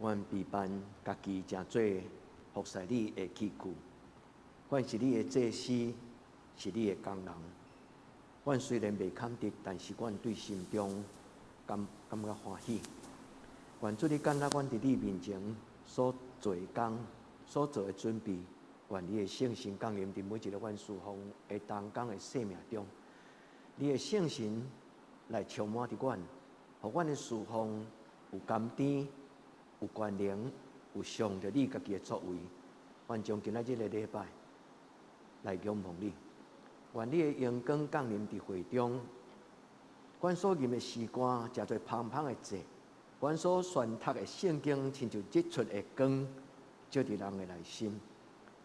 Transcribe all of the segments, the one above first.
阮備辦家己成做服侍你的器具，阮是你的祭司，是你的工人。阮雖然袂堪得，但是阮對心中感覺歡喜。願主你接納阮佇你面前所做的工、所做的準備，願你的聖神降臨佇每一个阮事奉的同工的生命中，你的聖神來充滿佇阮，予阮的事奉有甘甜、有權能、有上著你家己的作為。阮將今仔這个禮拜來仰望你，願你的榮光降臨佇會中，阮所吟的詩歌誠做芳芳的祭，阮所宣讀的聖經親像日出的光，照佇人的內心。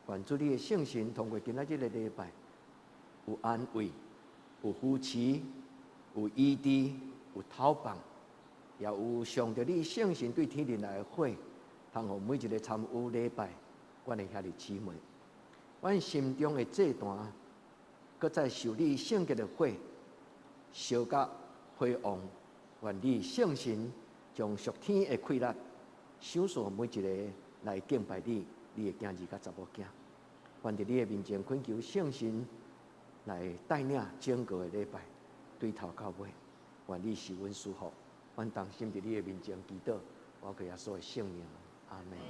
願主你的聖神通過今仔這个禮拜，有安慰、有扶持、有醫治、有透放，也有上著你聖神對天靈來的火，通予每一个參與禮拜，阮的兄弟姊妹，阮心中的祭壇，閣再受你聖潔的火燒甲火旺。願你聖神將屬天的氣力賞賜每一个來敬拜你，你的囝兒佮查某囝。願佇你的面前懇求聖神來帶領整個的禮拜，對頭到尾，願你是阮祝福，阮同心佇你的面前祈禱，我靠耶穌的聖名，阿門。 阿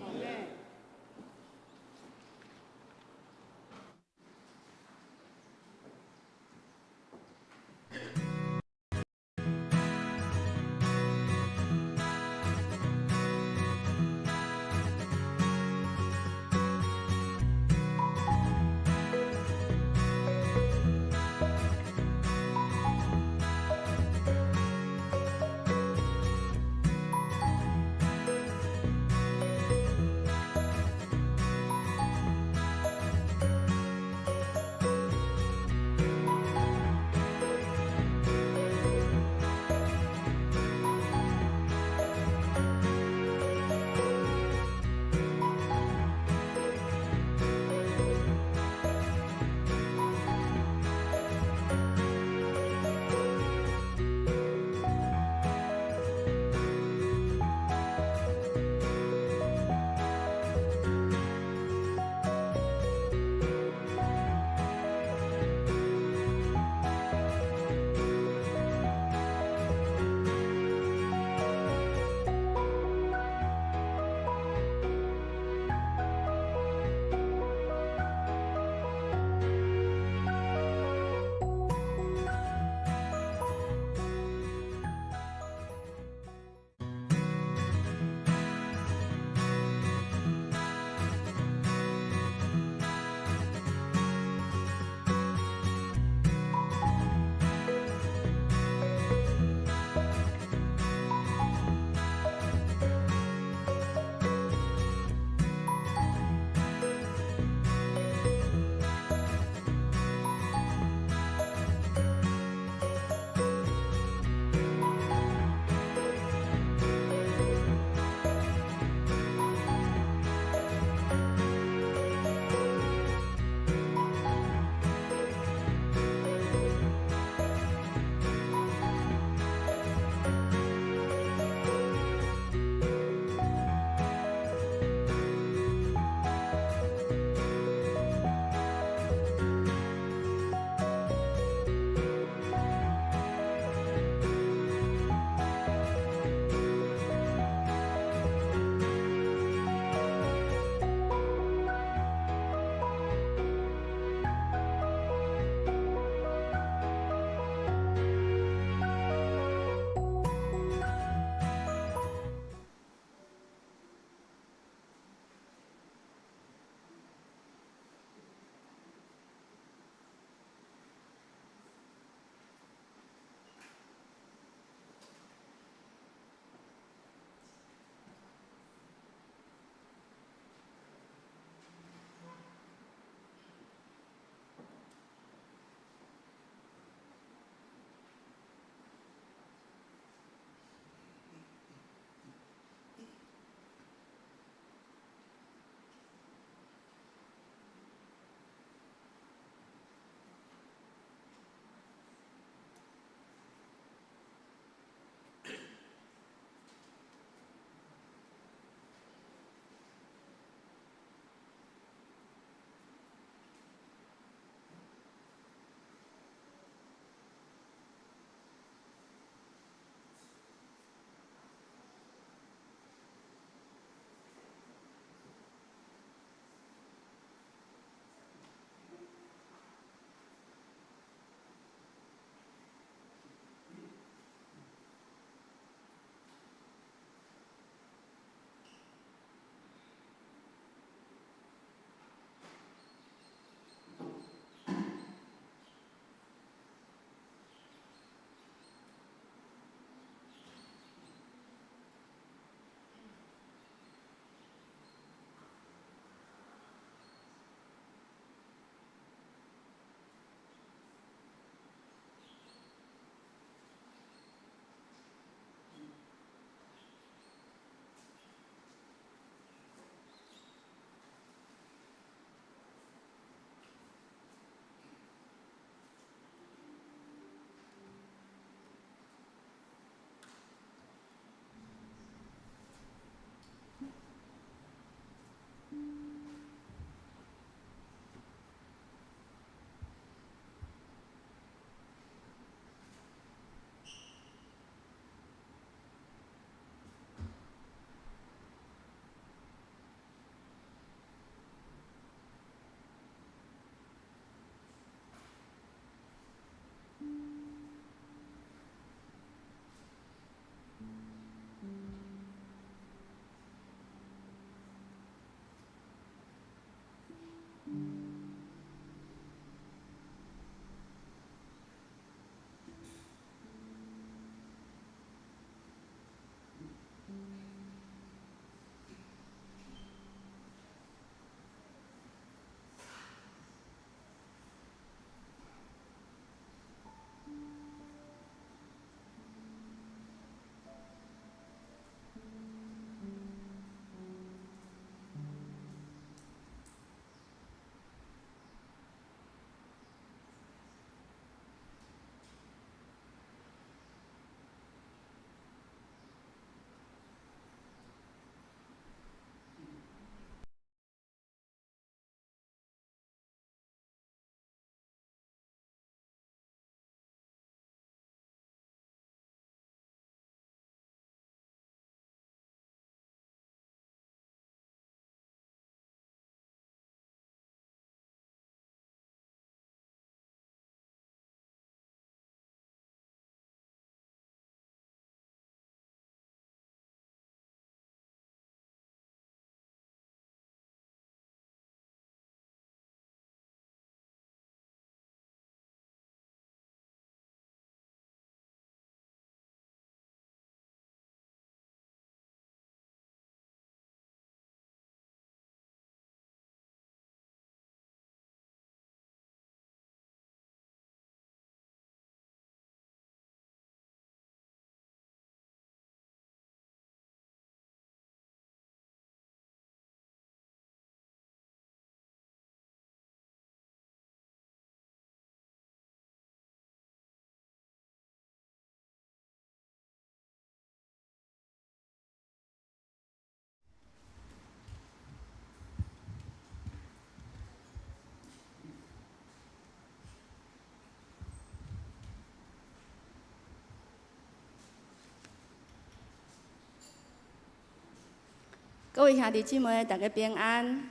各位兄弟姊妹，大家平安。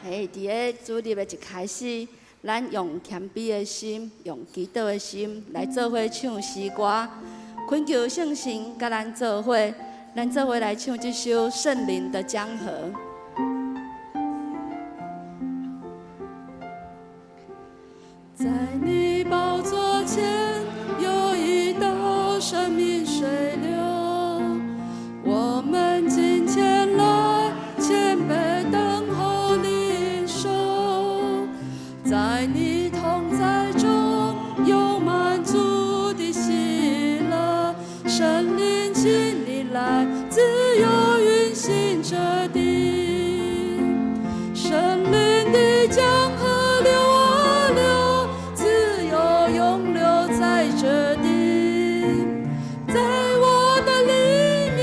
嘿，佇咧主日的一開始，咱用謙卑的心，用祈禱的心來做伙唱詩歌，懇求聖神佮咱做伙，咱做伙來唱這首《聖靈的江河》。在你寶座前有一道生命水流，我們敬虔來謙卑等候領受，在你同在中有滿足的喜樂，聖靈請你來自由運行這地，聖靈的江河流啊流，自由湧流在這地，在我的裡面，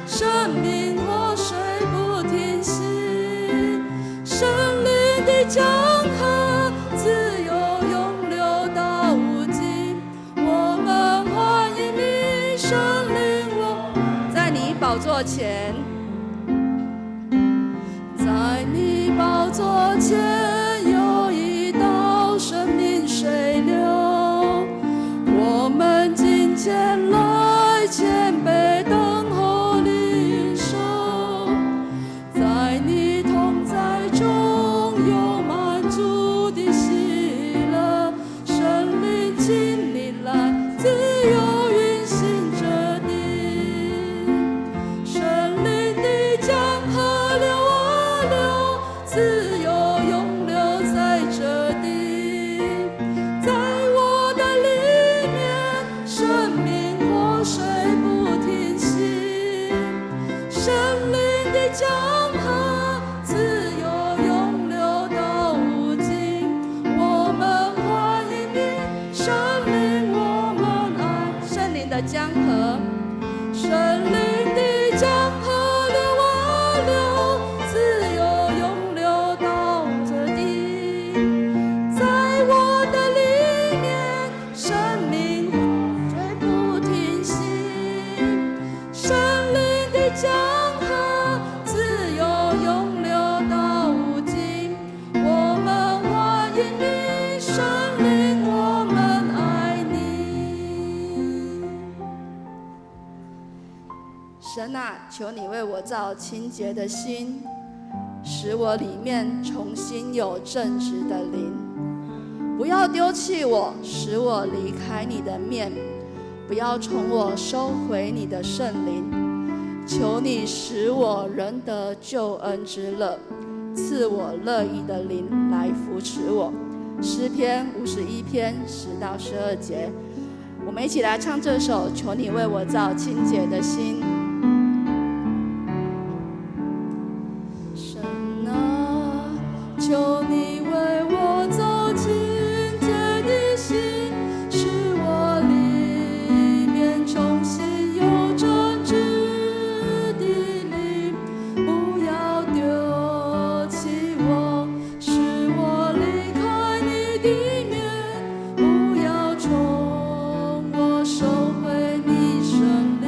生命活水不停息，聖靈的江河自由湧流到無盡，我們歡迎你，聖靈我在你寶座前，在你寶座前有一道生命水流，我們敬虔來謙卑等候領受，在你同在中有滿足的喜樂，聖靈請你來自由運行這地，聖靈的江河流啊流，自由湧流在這地，在我的裡面，生命活水不停息，聖靈的江河自由湧流到無盡，我們歡迎你，聖靈我們愛。聖靈的江河，聖靈的江河流啊流，自由湧流到這地，在我的裡面，生命水不停息，聖靈的江河自由湧流到無盡，我們歡迎你，聖靈我們愛你。神啊，求你為我造清潔的心，使我裡面重新有正直的靈。不要丟棄我，使我離開你的面；不要從我收回你的聖靈。求你使我仍得救恩之樂，賜我樂意的靈來扶持我。詩篇51篇10到12節，我們一起來唱這首《求你為我造清潔的心》。神啊，求你為我造清潔的心，使我裡面重新有正直的靈，不要丟棄我，使我離開你的面，不要從我收回你聖靈。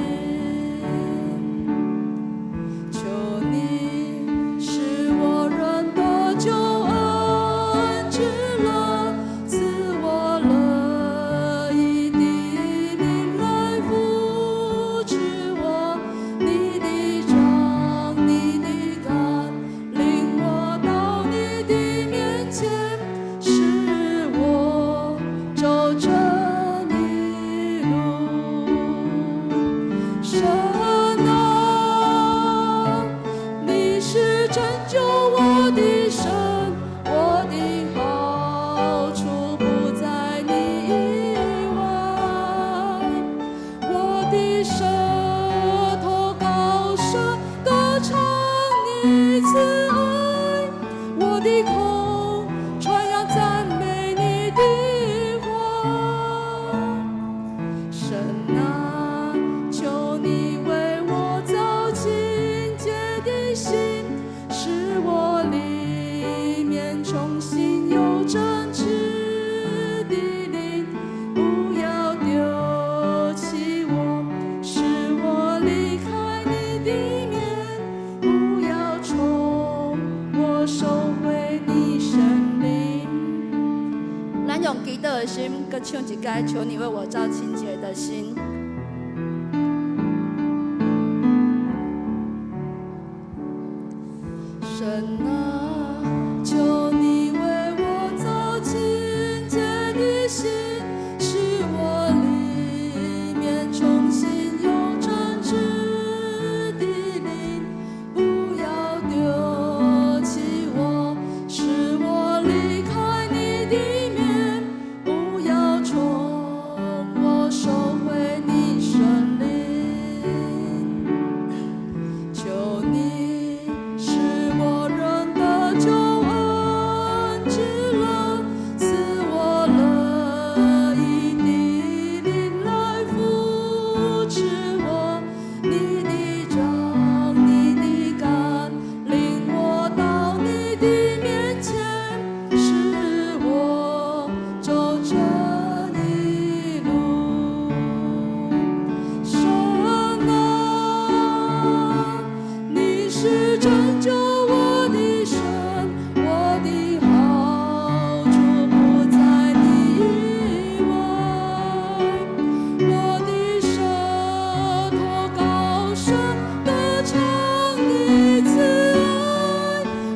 心》，閣唱一擺，求你為我造清潔的心。神啊，求你為我造清潔的心，使我裡面重新有正直的靈，不要丟棄我，使我離開你的面，不要從我收回你聖靈。求你使我仍得救恩之樂，賜我樂意的靈來扶持我。你的杖，你的竿，領我到你的面前，使我走這義路。神啊，你是拯救我的神，我的好處不在你以外。我的舌頭高聲歌唱你慈愛，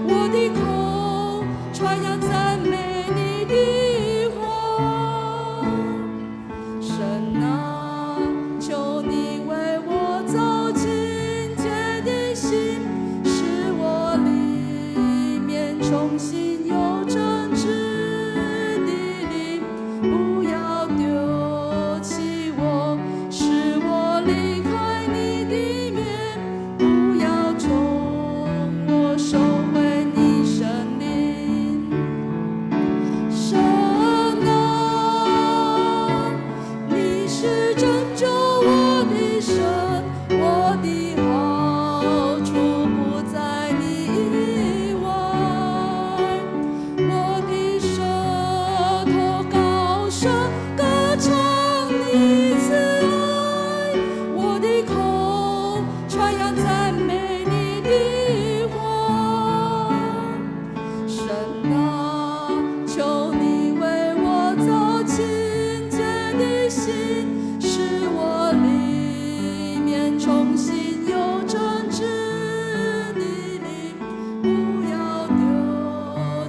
我的口傳揚讚美你的話。神啊，求你為我造清潔的心，使我裡面重新有正直的靈，不要丟棄我，使我離開你的面，不要從我收回你聖靈。神啊，你是拯救我的神，我的好處不在你以外。我的舌頭高聲歌唱你慈愛，我的口傳揚讚美你的話。神啊，求你為我造清潔的心，使我裡面重新有正直的靈，不要丟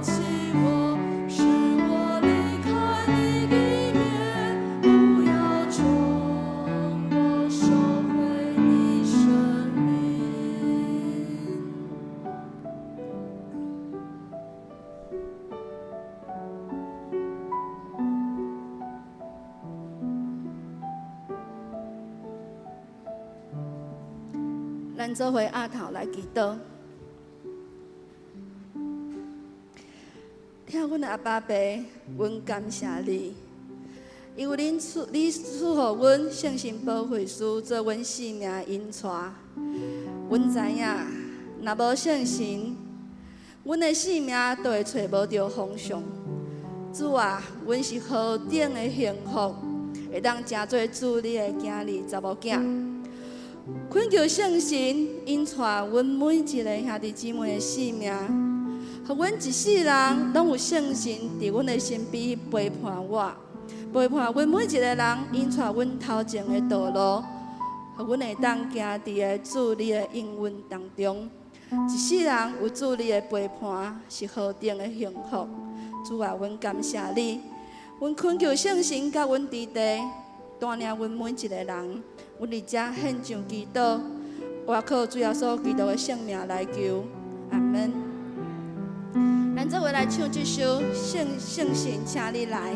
棄我，使我離開你的面，不要從我收回你聖靈。咱做伙阿頭來祈禱。疼阮的阿爸父，阮感謝你，因為你賜予阮聖神保惠師做阮生命的引帶。阮知影，若無聖神，阮的生命都會揣無著方向。主啊，阮是何等的幸福，會當成做主你的囝兒查某囝。懇求聖神引帶阮每一个兄弟姊妹的生命，予阮一世人攏有聖神佇阮的身邊陪伴我，陪伴阮每一個人，引帶阮頭前的道路，予阮會當行佇个主你的應允當中。一世人有主你的陪伴，是何等的幸福！主啊，阮感謝你，阮懇求聖神佮阮佇地，帶領阮每一個人。阮佇遮獻上祈禱，倚靠主耶穌基督的聖名來求，阿門。咱做伙來唱這首《聖神，請你來》。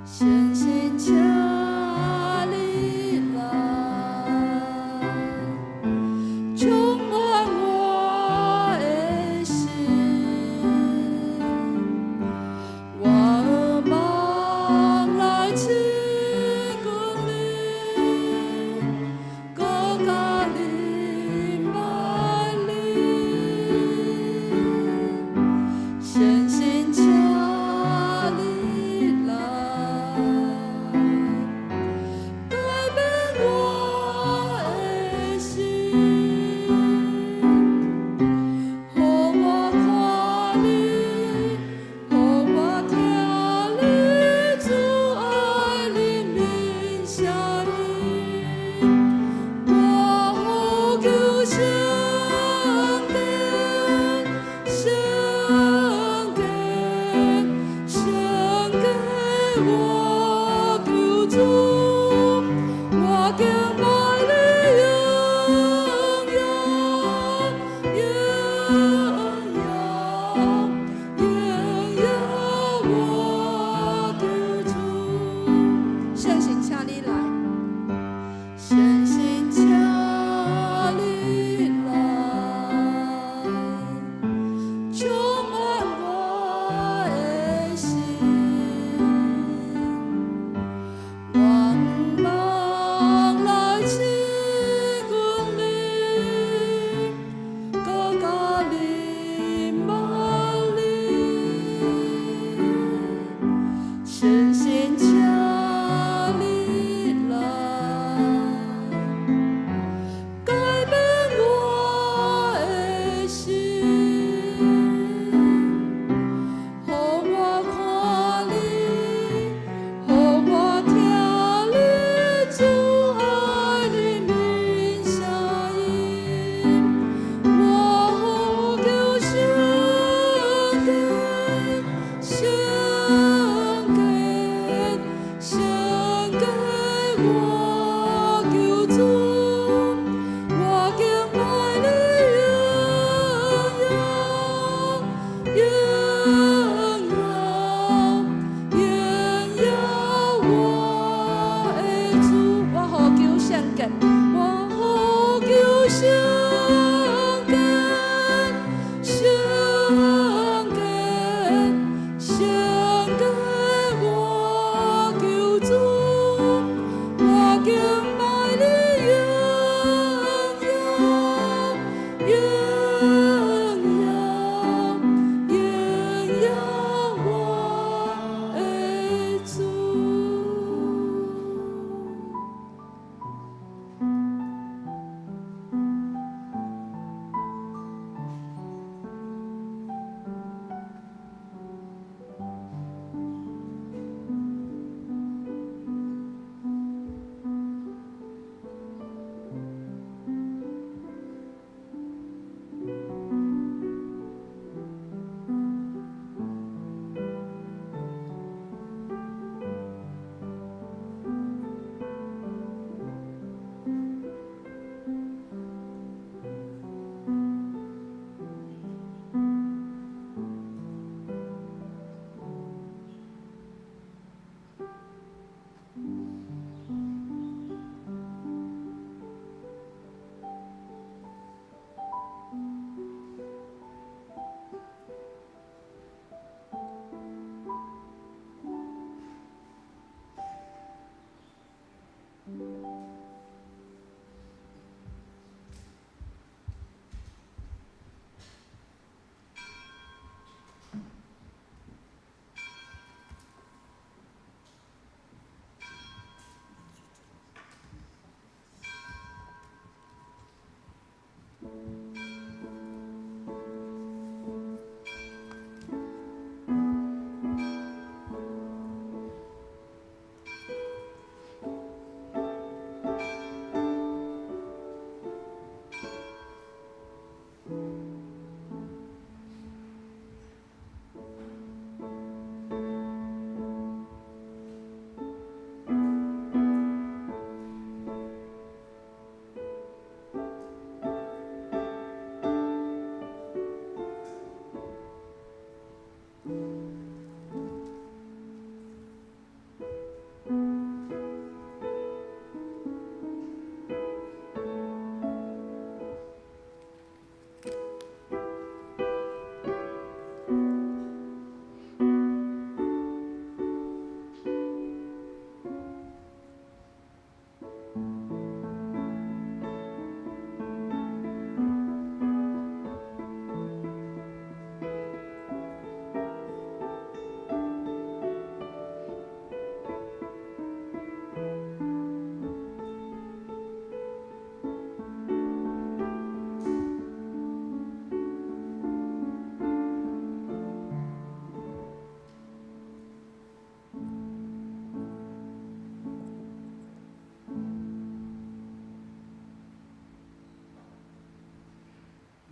聖神，請你來，充滿我的心，我渴望來親近你，閣較明白你。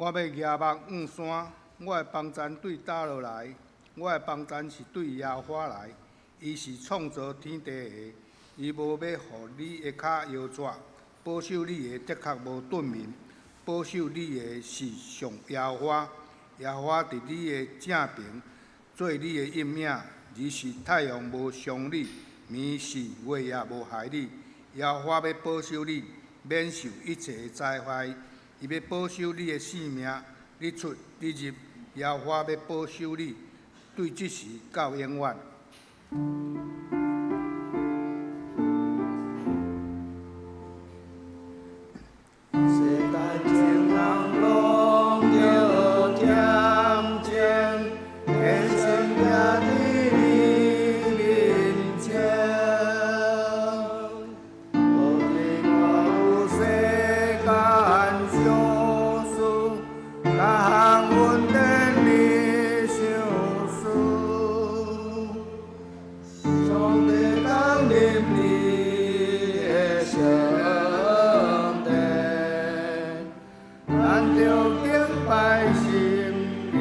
我欲舉目向山，我的幫贊對佗落來？我的幫贊是對耶和華來，伊是創造天地的，伊無欲予你的跤搖逝，保守你的的確無頓眠，保守你的是上耶和華，耶和華佇你的正爿，做你的蔭影，日時太陽無傷你，暝時月也無害你。耶和華欲保守你，免受一切的災害。伊欲保守你的性命，你出你入，耶和華欲保守你，對這時到永遠。世間情人攏著恬靜，天生徛佇你面前，無論我有世間小事，逐項恩典你賞賜，上帝降臨你的聖殿，咱著敬拜心敬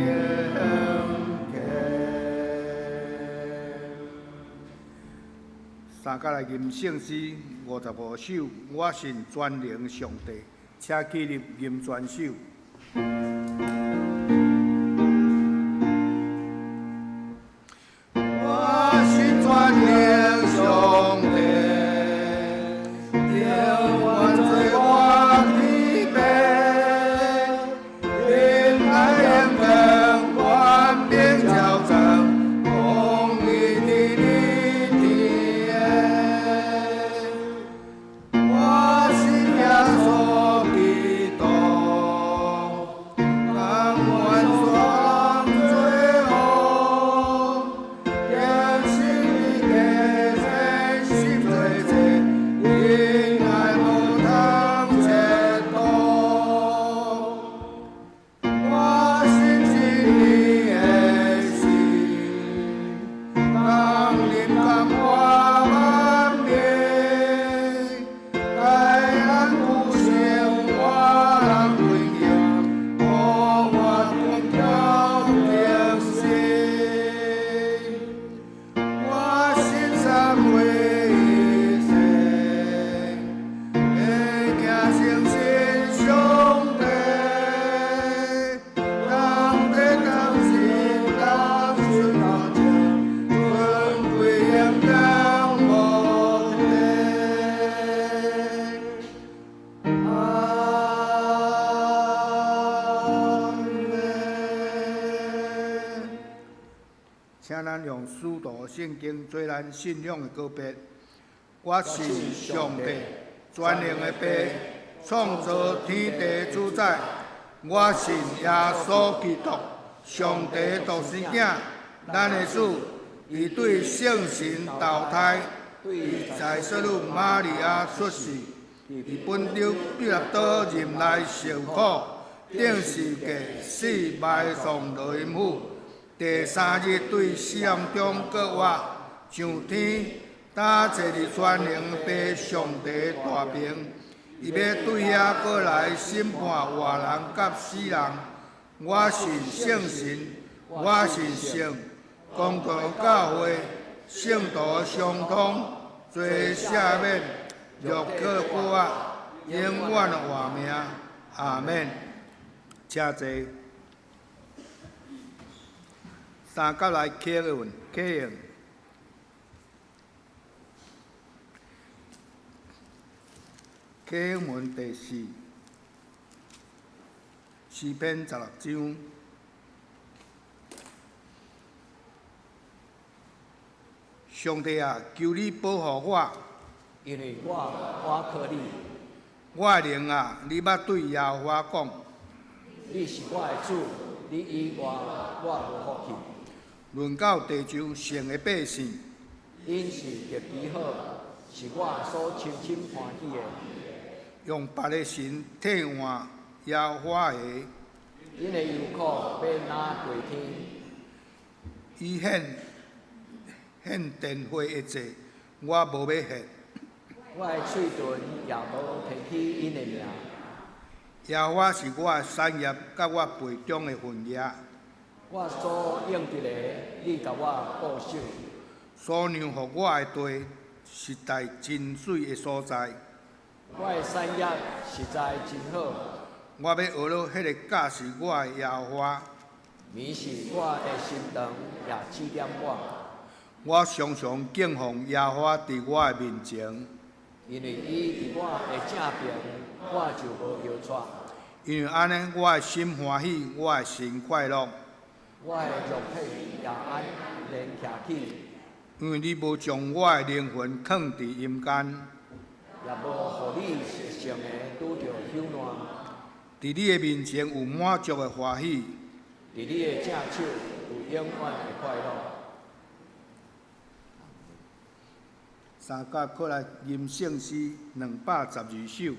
虔。三甲來吟聖詩55首，我信全能上帝，請起立吟全首。我信全能上帝，永遠做我天父，恩愛永恆，權柄照常，公義佇你天。我信耶穌基督，甘願作人做王，堅信伊的十罪罪，恩愛無通切斷。我信真理的神，降臨感化萬民，帶咱有生活人歸榮，予我光照得勝。我信三位一體，行誠信上帝，同體同心同心同情，尊貴榮耀無停。阿們。請咱用使徒聖經做咱信仰的告別。我信上帝，全能的父，創造天地主宰。我信耶穌基督，上帝獨生囝，咱的主，伊對聖神投胎，伊在聖女瑪利亞出世，佇本丟彼拉多任內受苦，釘十架死埋葬落陰府，第三日對死人中復活，上天，搭坐佇全能父上帝大爿，伊欲對遐閣來審判活人佮死人。我信聖神，我信聖公道教會，聖徒相通，罪赦免，肉體復活，永遠活命。阿們。請坐。三甲來啟文，啟用。啟用文第四，詩篇16章。上帝啊，求你保護我，因為我倚靠你。我的靈啊，你捌對耶和華講：你是我的主，你以外我無福氣。論到地上聖的百姓，𪜶是極其好，是我所深深歡喜的。用別的神替換耶和華的，𪜶的憂苦欲若過天。伊獻獻奠火的祭，我無欲獻。我的喙唇也無提起𪜶的名。耶和華是我的產業，佮我背中的份額。我所應得的，你共我保守。所讓予我的地，實在真媠的所在。我的產業實在真好。我欲學了彼个教示我的耶和華。免是我的心腸也指點我。我常常敬奉耶和華佇我的面前。因為伊佇我的正爿，我就無搖掣。因為按呢，我的心歡喜，我的神快樂。我的肉體也安然徛起。因為你無將我的靈魂囥佇陰間，也無予你聖的拄著朽爛。佇你的面前有滿足的歡喜，佇你的正手有永遠的快樂。三甲閣來吟聖詩212首。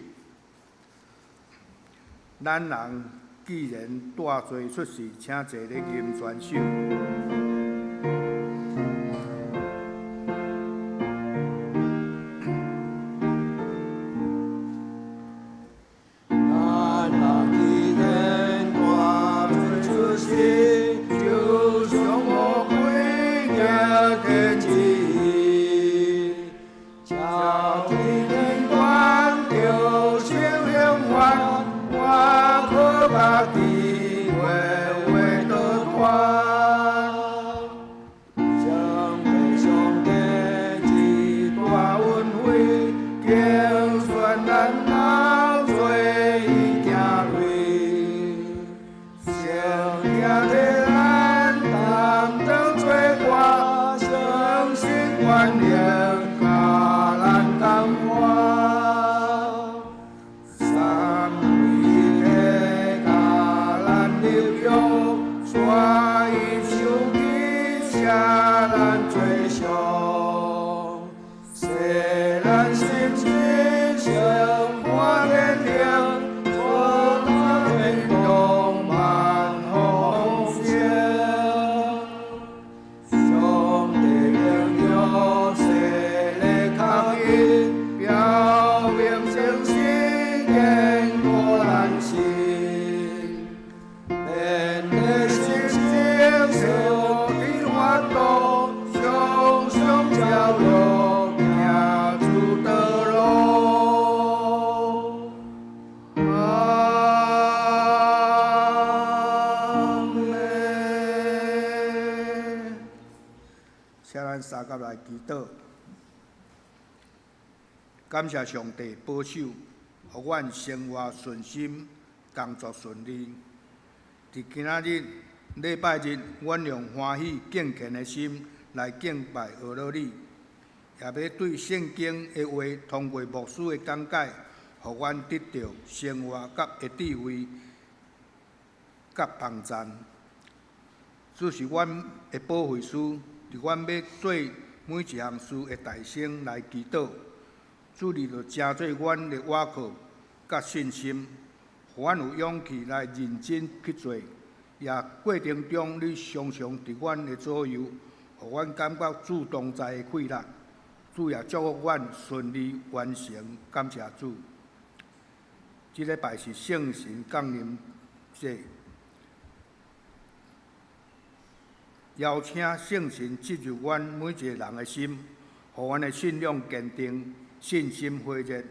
咱人既然帶罪出世，請坐咧吟全首。咱人既然帶罪出世，就像魔鬼的體質，才天斷著受刑罰，我可家己話話倒轉。上帝上帝之大恩惠，敬選咱人做伊囝類，聖經替咱擔當罪過，誠實原諒共咱同活。三位一體共咱立約，帶伊受起寫咱罪償，洗咱心心成活天靈，做天堂萬豐盛。上帝榮耀洗禮確印，表明誠實堅固咱心。免得失情受的法度，常常照路行出道路。阿們。請咱三甲來祈禱，感謝上帝保守，予阮生活順心，工作順利。佇今仔日禮拜日，阮用歡喜敬虔的心來敬拜阿羅你，也欲對聖經的話通過牧師的講解，予阮得著生活佮的智慧佮幫贊。主是阮的保惠師，佇阮欲做每一項事的代先來祈禱。主你就成做阮的倚靠佮信心，予阮有勇氣來認真去做。也過程中，你常常佇阮的左右，予阮感覺主同在的快樂。主也祝福阮順利完成，感謝主。這禮拜是聖神降臨節，邀請聖神進入阮每一個人的心，予阮的信仰堅定，信心火熱，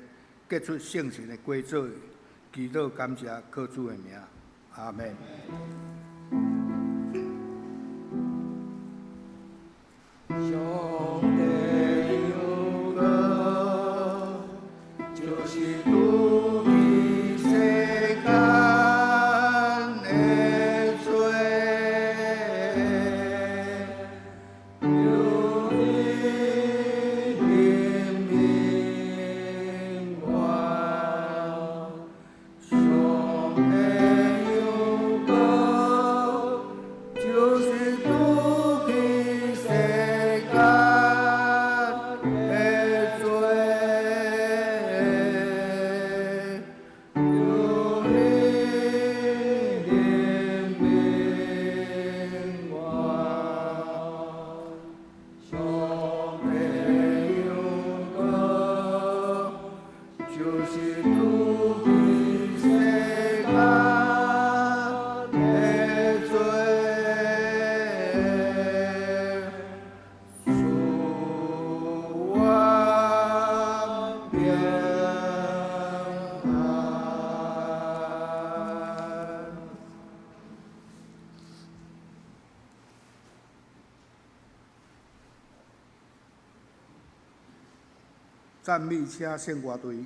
結出聖神的果子。祈禱感謝靠主的名，阿們。上帝有歌，就是拄彼世間的罪，求你憐憫我。上帝有歌，就是拄彼世間的罪，求你憐憫我。上帝有歌，就是拄彼世讚美車聖樂隊。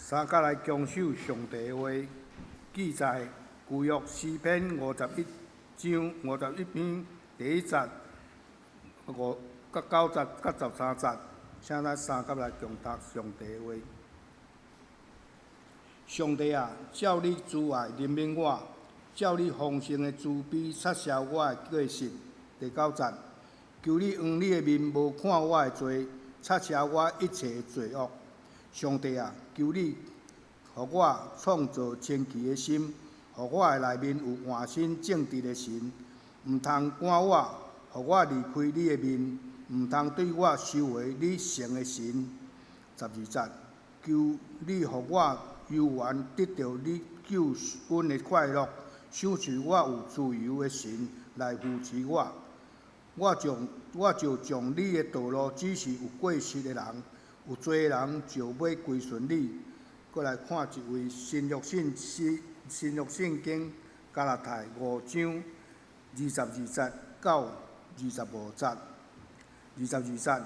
三甲來強守上帝的話，記載舊約詩篇51章51篇第1節5佮9節佮13節，請咱三甲來共讀上帝的話。上帝啊，照你慈愛憐憫我，照你豐盛的慈悲擦消我的過失。第9節，求你向你的面無看我的罪，擦消我一切的罪惡。上帝啊，求你予我創造清潔的心，予我的內面有換新正直的神。毋通趕我，予我離開你的面，毋通對我收回你聖的神。12節，求你予我猶原得著你救恩的快樂，賞賜我有自由的神來扶持我。我就將你的道路指示有過失的人，有濟人就欲歸順你。閣來看一位新約聖詩新約聖經加拉太五章二十二節到二十五節，二十二節，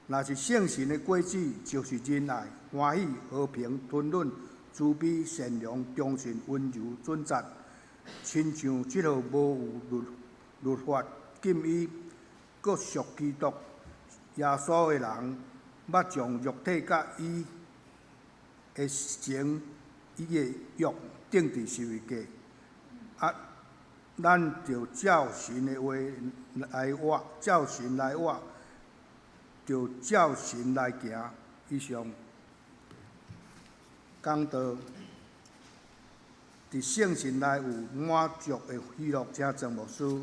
若是聖神的果子，就是仁愛、歡喜、和平、吞忍、慈悲、善良、忠信、溫柔、準節，親像這號無有律法禁伊，閣屬基督耶穌的人，捌將肉體佮伊的情伊的欲釘佇十字架。啊，咱著照神的話來活，照神來活，著照神來行。以上講道，佇聖神內有滿足的喜樂，請鄭牧師。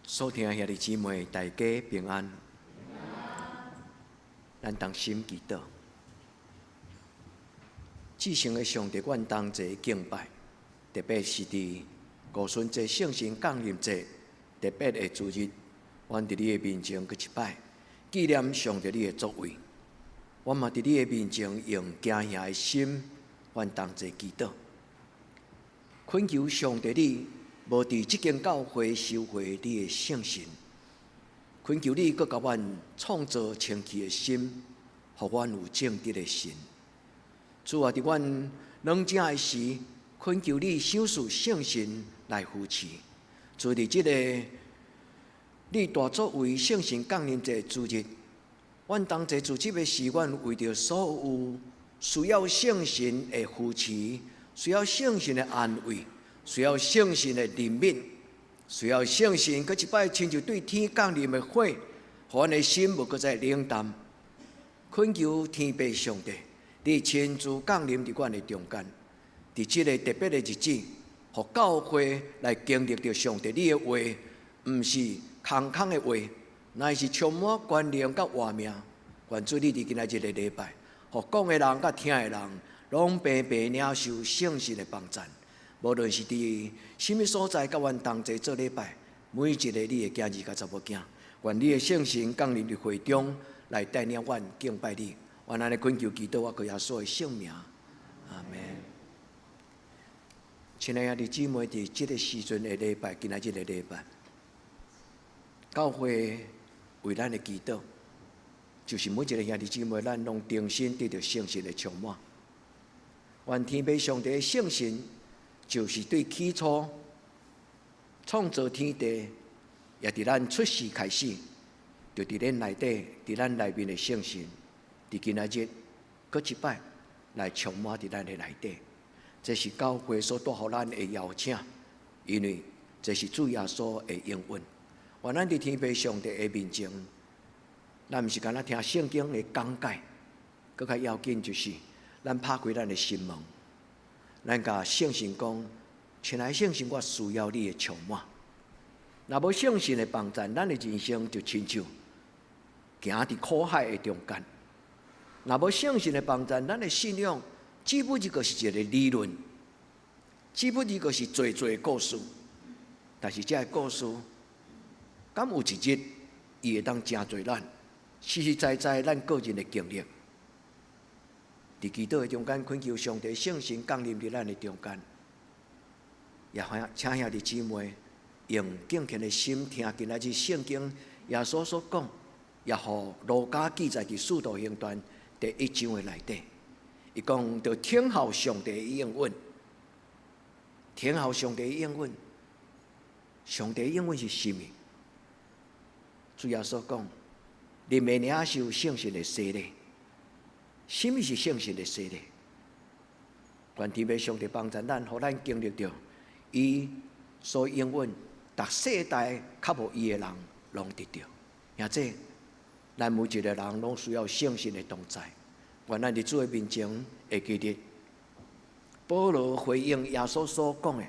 所聽兄弟姊妹，大家平安。咱同心祈禱，至聖的上帝，阮同齊敬拜，特別是佇五旬節聖神降臨節特別的主日，阮佇你的面前閣一擺紀念上帝你的作為。阮嘛佇你的面前用驚嚇的心，阮同齊祈禱，懇求上帝你無佇這間教會收回你的聖神，懇求你閣共阮創造清氣的心，予阮有正直的神。主啊，佇阮軟弱的時，懇求你賞賜聖神來扶持。主佇這個你大作為聖神降臨節主日，阮同齊主日的時，阮為著所有需要聖神的扶持，需要聖神的安慰，需要聖神的憐憫，需要聖神閣一擺親像對天降臨的火，予阮的心無閣再冷淡。懇求天父上帝，你親自降臨佇阮的中間，佇這个特別的日子，予教會來經歷著上帝你的話，毋是空空的話，乃是充滿權能佮活命。願主你佇今仔日的禮拜，予講的人佮聽的人，攏平平領受聖神的幫贊。無論是佇啥物所在，佮阮同齊做禮拜，每一个你的囝兒佮查某囝，願你的聖神降臨佇會中，來帶領阮敬拜你。願按呢懇求祈禱，我靠耶穌的聖名，阿門。親愛的兄弟姊妹，佇這个時陣的禮拜，今仔日的禮拜，教會為咱的祈禱，就是每一个兄弟姊妹，咱攏重新得著聖神的充滿。願天父上帝的聖神，就是對起初創造天地，也佇咱出世開始，就佇咱內底，佇咱內面的聖神，佇今仔日閣一擺來充滿佇咱的內底。這是教會所帶予咱的邀請，因為這是主耶穌的應允。願咱佇天父上帝的面前，咱毋是干焦聽聖經的講解，閣較要緊就是咱拍開咱的心門，咱共聖神講：親愛聖神，我需要你的充滿。若無聖神的幫贊，咱的人生就親像行佇苦海的中間。若無聖神的幫贊，咱的信仰只不過是一个理論，只不過是濟濟故事。但是這个故事，敢有一日，伊會當成做咱實實在在咱個人的經歷。佇祈禱的中間，懇求上帝聖神降臨佇咱的中間，也請兄弟姊妹用敬虔的心聽今仔日聖經耶穌所講，也予路加記載佇使徒行傳第一章的內底，伊講著聽候上帝的應允，聽候上帝的應允，上帝的應允是啥物？主耶穌講，恁欲領受聖神的洗禮。啥物是聖神的洗禮？願天父上帝幫助咱，予咱經歷著伊所應允，逐世代較無伊的人攏得著。兄弟，咱每一个人攏需要聖神的同在。願咱佇主的面前會記得，保羅回應耶穌所講的，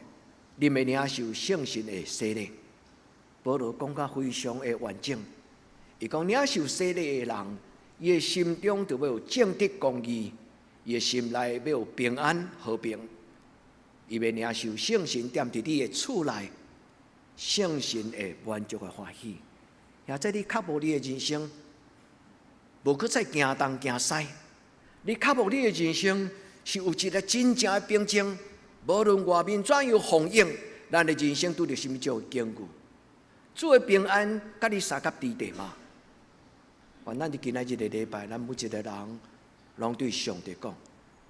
恁欲領受聖神的洗禮。保羅講甲非常的完整，伊講領受洗禮的人，伊的心中就欲有正直公義，伊的心內欲有平安和平。伊欲領受聖神踮佇你的厝內，聖神會滿足的歡喜。或者你渴慕你的人生，無閣再驚東驚西。你渴慕你的人生是有一个真正的平靜，無論外面怎樣風湧，咱的人生拄著啥物種的境遇，主的平安佮你相佮佇地嗎？願咱佇今仔日的禮拜，咱每一个人攏對上帝講：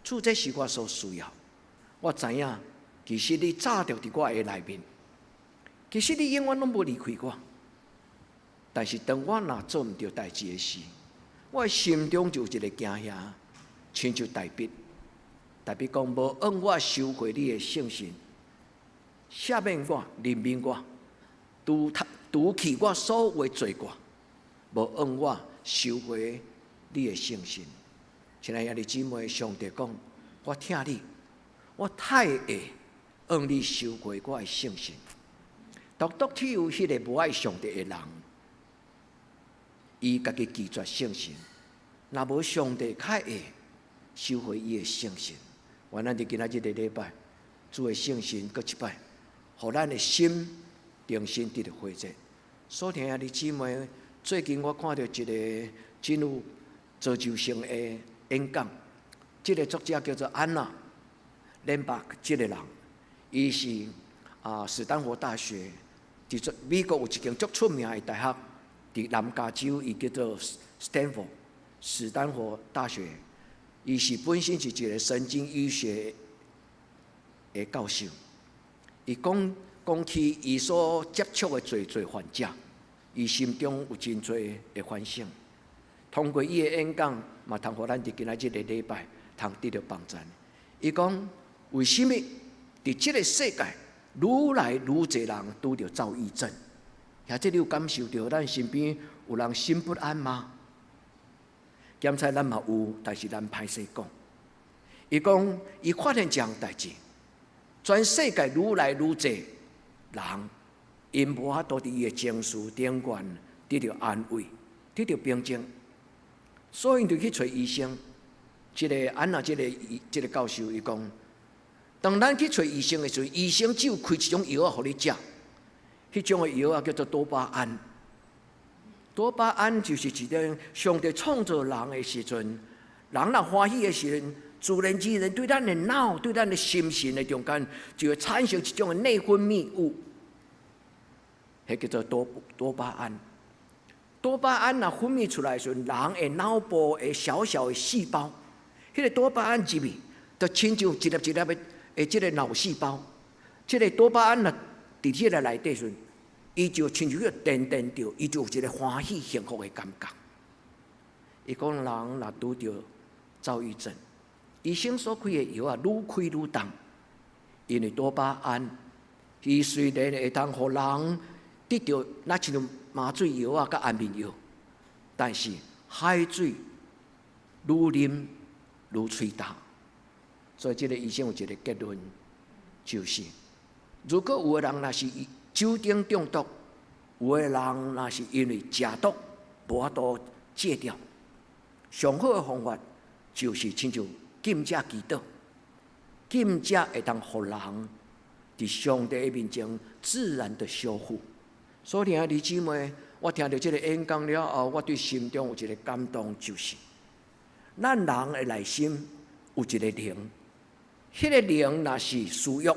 主，這是我所需要。我知影，其實你早就佇我的內面，其實你永遠攏無離開我。但是當我若做毋著代誌的時，我的心中就有一个驚嚇，親像大衛。大衛講無按我收回你的聖神，赦免我、憐憫我，除除去我所有的罪過，無按我收回你的聖神。親愛的兄弟姊妹，上帝講，我疼你，我太會按你收回我的聖神。獨獨只有彼个無愛上帝的人，伊家己拒絕聖神，若無上帝較會收回伊的聖神。願咱佇今仔日个禮拜，主的聖神閣一擺，予咱的心重新得著火熱。所聽兄弟姊妹，最近我看著一个真有造就性的演講，這个作者叫做安娜·連巴克，這个人，伊是史丹佛大學，佇美國有一間足出名的大學，佇南加州，伊叫做斯坦福，史丹佛大學。伊是本身是一个神經醫學的教授。伊講講起伊所接觸的濟濟患者，伊心中有真濟的反省。通過伊的演講，嘛通予咱佇今仔日个禮拜通得著幫贊。伊講為啥物佇這个世界愈來愈濟人拄著躁鬱症？或者你有感受著咱身邊有人心不安嗎？檢查咱嘛有，但是咱歹勢講。伊講，伊發現一項代誌，全世界愈來愈濟人，𪜶無法度佇伊的情緒頂懸得著安慰，得著平靜，所以𪜶就去揣醫生。這个安娜，這个教授伊講，當咱去揣醫生的時陣，醫生只有開一種藥仔予你食，彼種的藥仔叫做多巴胺。多巴胺就是一種上帝創造人的時陣，人若歡喜的時陣，自然而然對咱的腦、對咱的心神的中間，就會產生一種的內分泌物，彼叫做多巴胺。多巴胺若分泌出來的時陣，人的腦部的小小的細胞，彼个多巴胺入去，就親像一粒一粒的這个腦細胞，這个多巴胺若佇這个內底時陣，伊就親像去電電著，伊就有一个歡喜幸福的感覺。伊講人若拄著躁鬱症，醫生所開的藥啊，愈開愈重，因為多巴胺，伊雖然會當予人得著若親像麻醉藥啊，佮安眠藥，但是海水愈啉愈喙焦。所以這个醫生有一个結論，就是如果有的人若是酒精中毒，有的人若是因為食毒無法度戒掉，上好的方法就是親像禁食祈禱，禁食會當予人佇上帝的面前自然的修復。所以兄弟姊妹，我聽著這个演講了後，我對心中有一个感動，就是咱人的內心有一个靈，彼个靈若是私欲，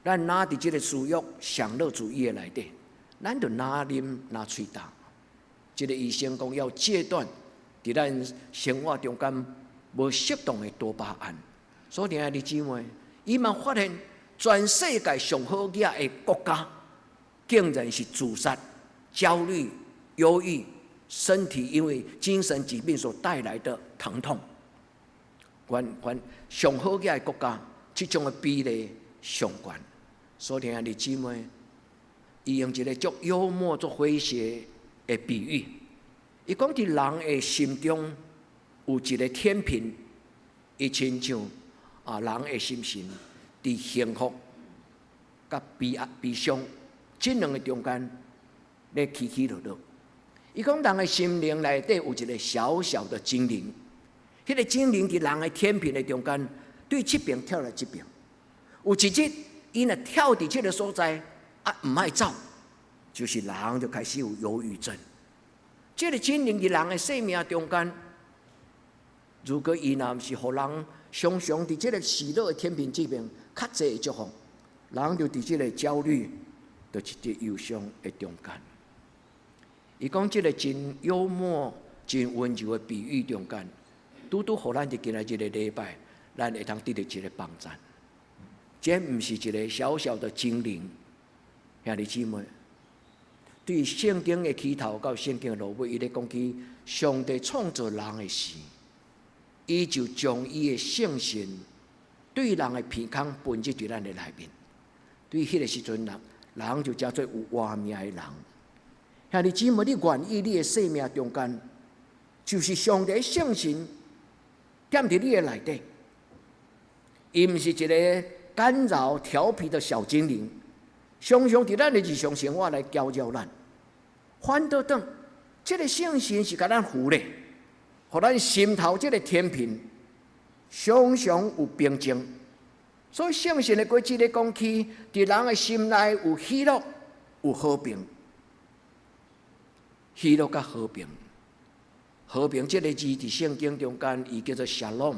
咱若佇這个私欲享樂主義的內底，咱就若啉若喙焦。這个醫生講要戒斷佇咱生活中間無適當的多巴胺。所以兄弟姊妹，伊嘛發現全世界上好額的國家，竟然是自殺、焦慮、憂鬱、身體因為精神疾病所帶來的疼痛。懸懸上好額的國家，這種的比例上懸。所以兄弟姊妹，伊用一个足幽默、足詼諧的比喻，伊講佇人的心中有一个天平，伊親像人的心神佇幸福佮悲哀、悲傷這兩个中間咧起起落落。伊講人的心靈內底有一個小小的精靈，彼個精靈佇人的天平的中間，對這邊跳來這邊。有一日，伊若跳佇這个所在，啊，毋愛走，就是人就開始有憂鬱症。這个精靈佇人的生命中間，如果伊若毋是予人常常佇這个喜樂的天平這邊較濟的祝福，人就佇這个焦慮，就是佇憂傷的中間。伊講這个真幽默、真溫柔的比喻中間，拄拄予咱佇今仔這个禮拜，咱會當得著一个幫贊。這毋是一个小小的精靈，兄弟姊妹，對聖經的起頭到聖經的落尾，伊咧講起上帝創造人的時，伊就將伊的聖神對人的鼻孔噴入佇咱的內面。對彼个時陣，人人就成做有活命的人。兄弟姊妹，你願意你的生命中間，就是上帝聖神踮佇你的內底，伊毋是一个干擾調皮的小精靈，常常佇咱的日常生活來攪擾咱。反倒轉，這个聖神是共咱扶咧，予咱心頭這个天平常常有平靜。所以聖神的果子咧講起，佇人的心內有喜樂，有和平。喜樂佮和平，和平這个字佇聖經中間，伊叫做 shalom，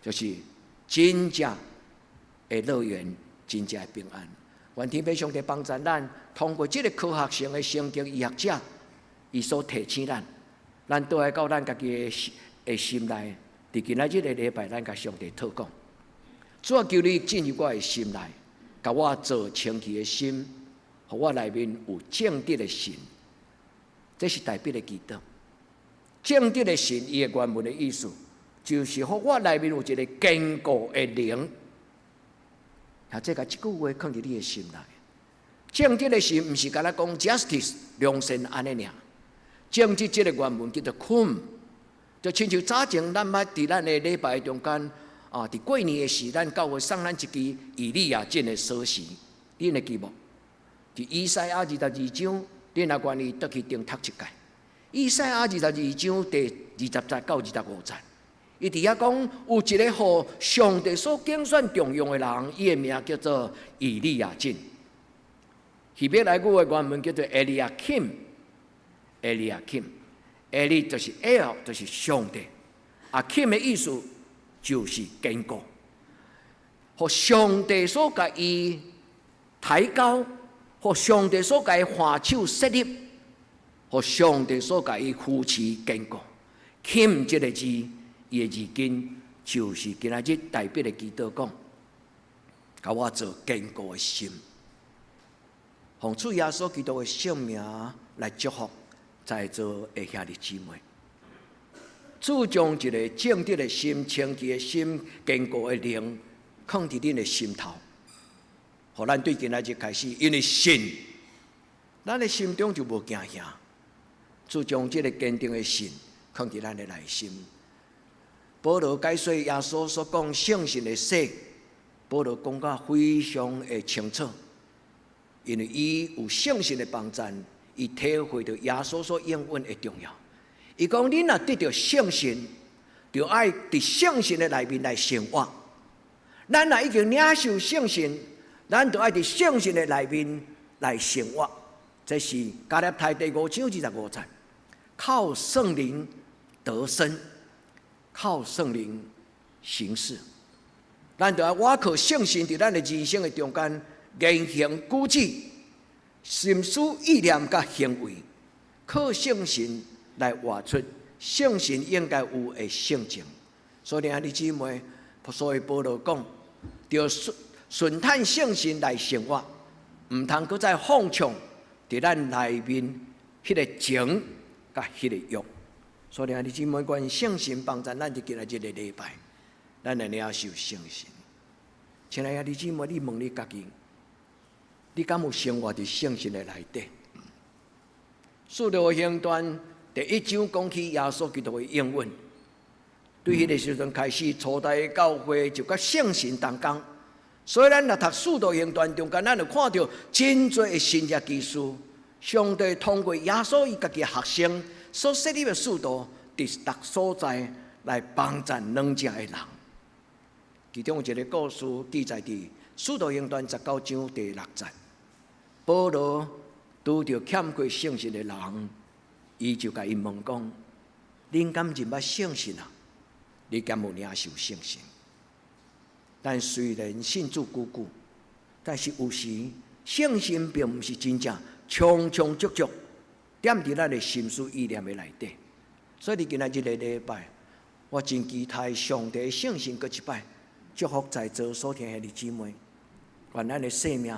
就是真正的樂園，真正的平安。願天父上帝幫助咱，通過這个科學性的聖經醫學者，伊所提醒咱，咱倒來到咱家己的心內，佇今仔這个禮拜，咱共上帝禱告。主啊，求你進入我的心內，共我造清氣的心，予我內面有正直的神。這是大衛的祈禱。正直的神，伊的原文的意思，就是予我內面有一个堅固的靈。啊，這個這句話囥佇你的心內。正直的神，毋是干焦講 justice 良善按呢爾。正直這个原文叫做 kum，就親像早前咱捌佇咱的禮拜中間啊，佇過年的時，咱教會送咱一支以利亞敬的鎖匙，恁會記無？佇以賽亞二十二章，恁若願意倒去頂讀一擺。以賽亞二十二章第二十節到二十五節，伊佇遐講有一個予上帝所揀選重用的人，伊的名叫做以利亞敬。希伯來語的原文叫做 Eliakim，Eliakim，Eli 就是 El，就是上帝。啊，Kim 的意思就是堅固，予上帝所共伊抬高，予上帝所共伊按手設立，予上帝所共伊扶持堅固。Kim 這个字，伊的字根就是今仔日大衛的祈禱講，共我造堅固的心，奉主耶穌基督的聖名來祝福在座的兄弟姊妹。主將一个正直的心、清潔的心、堅固的靈，囥佇恁的心頭，予咱對今仔日開始，因為信，咱的心中就無驚嚇。主將這个堅定的信囥佇咱的內心。保羅解說耶穌所講聖神的洗，保羅講甲非常的清楚，因為伊有聖神的幫贊，伊體會著耶穌所應允的重要。伊講：恁若得著聖神，就愛佇聖神的內面來生活。咱若已經領受聖神，咱就愛佇聖神的內面來生活。這是加拉太第五章二十五節，靠聖靈得生，靠聖靈行事。咱就愛倚靠聖神佇咱的人生的中間言行舉止、心思意念佮行為，靠聖神來活出聖神應該有的性情。所以兄弟姊妹，所以保羅講，著順順趁聖神來生活，毋通閣再放縱佇咱內面彼个情佮彼个欲。所以兄弟姊妹，願聖神幫助咱佇今仔這个禮拜，咱來領受聖神。親愛的兄弟姊妹，你問你家己，你敢有生活佇聖神的內底？使徒行傳第一章講起耶穌基督的應允，對彼个時陣開始，初代的教會就佮聖神同工。所以咱若讀使徒行傳中間，咱就看著真濟的神蹟奇事，上帝通過耶穌伊家己學生所設立的使徒，佇逐所在來幫贊軟弱的人。其中有一个故事記載佇《使徒行傳》19章第6節。保羅拄著欠缺聖神的人，伊就共𪜶問講：恁敢認捌聖神啊？你敢有領受聖神？但雖然信主久久，但是有時聖神並毋是真正充充足足踮佇咱的心思意念的內底。所以，佇今仔這个禮拜，我真期待上帝聖神閣一擺祝福在座所聽的兄弟姊妹，願咱的生命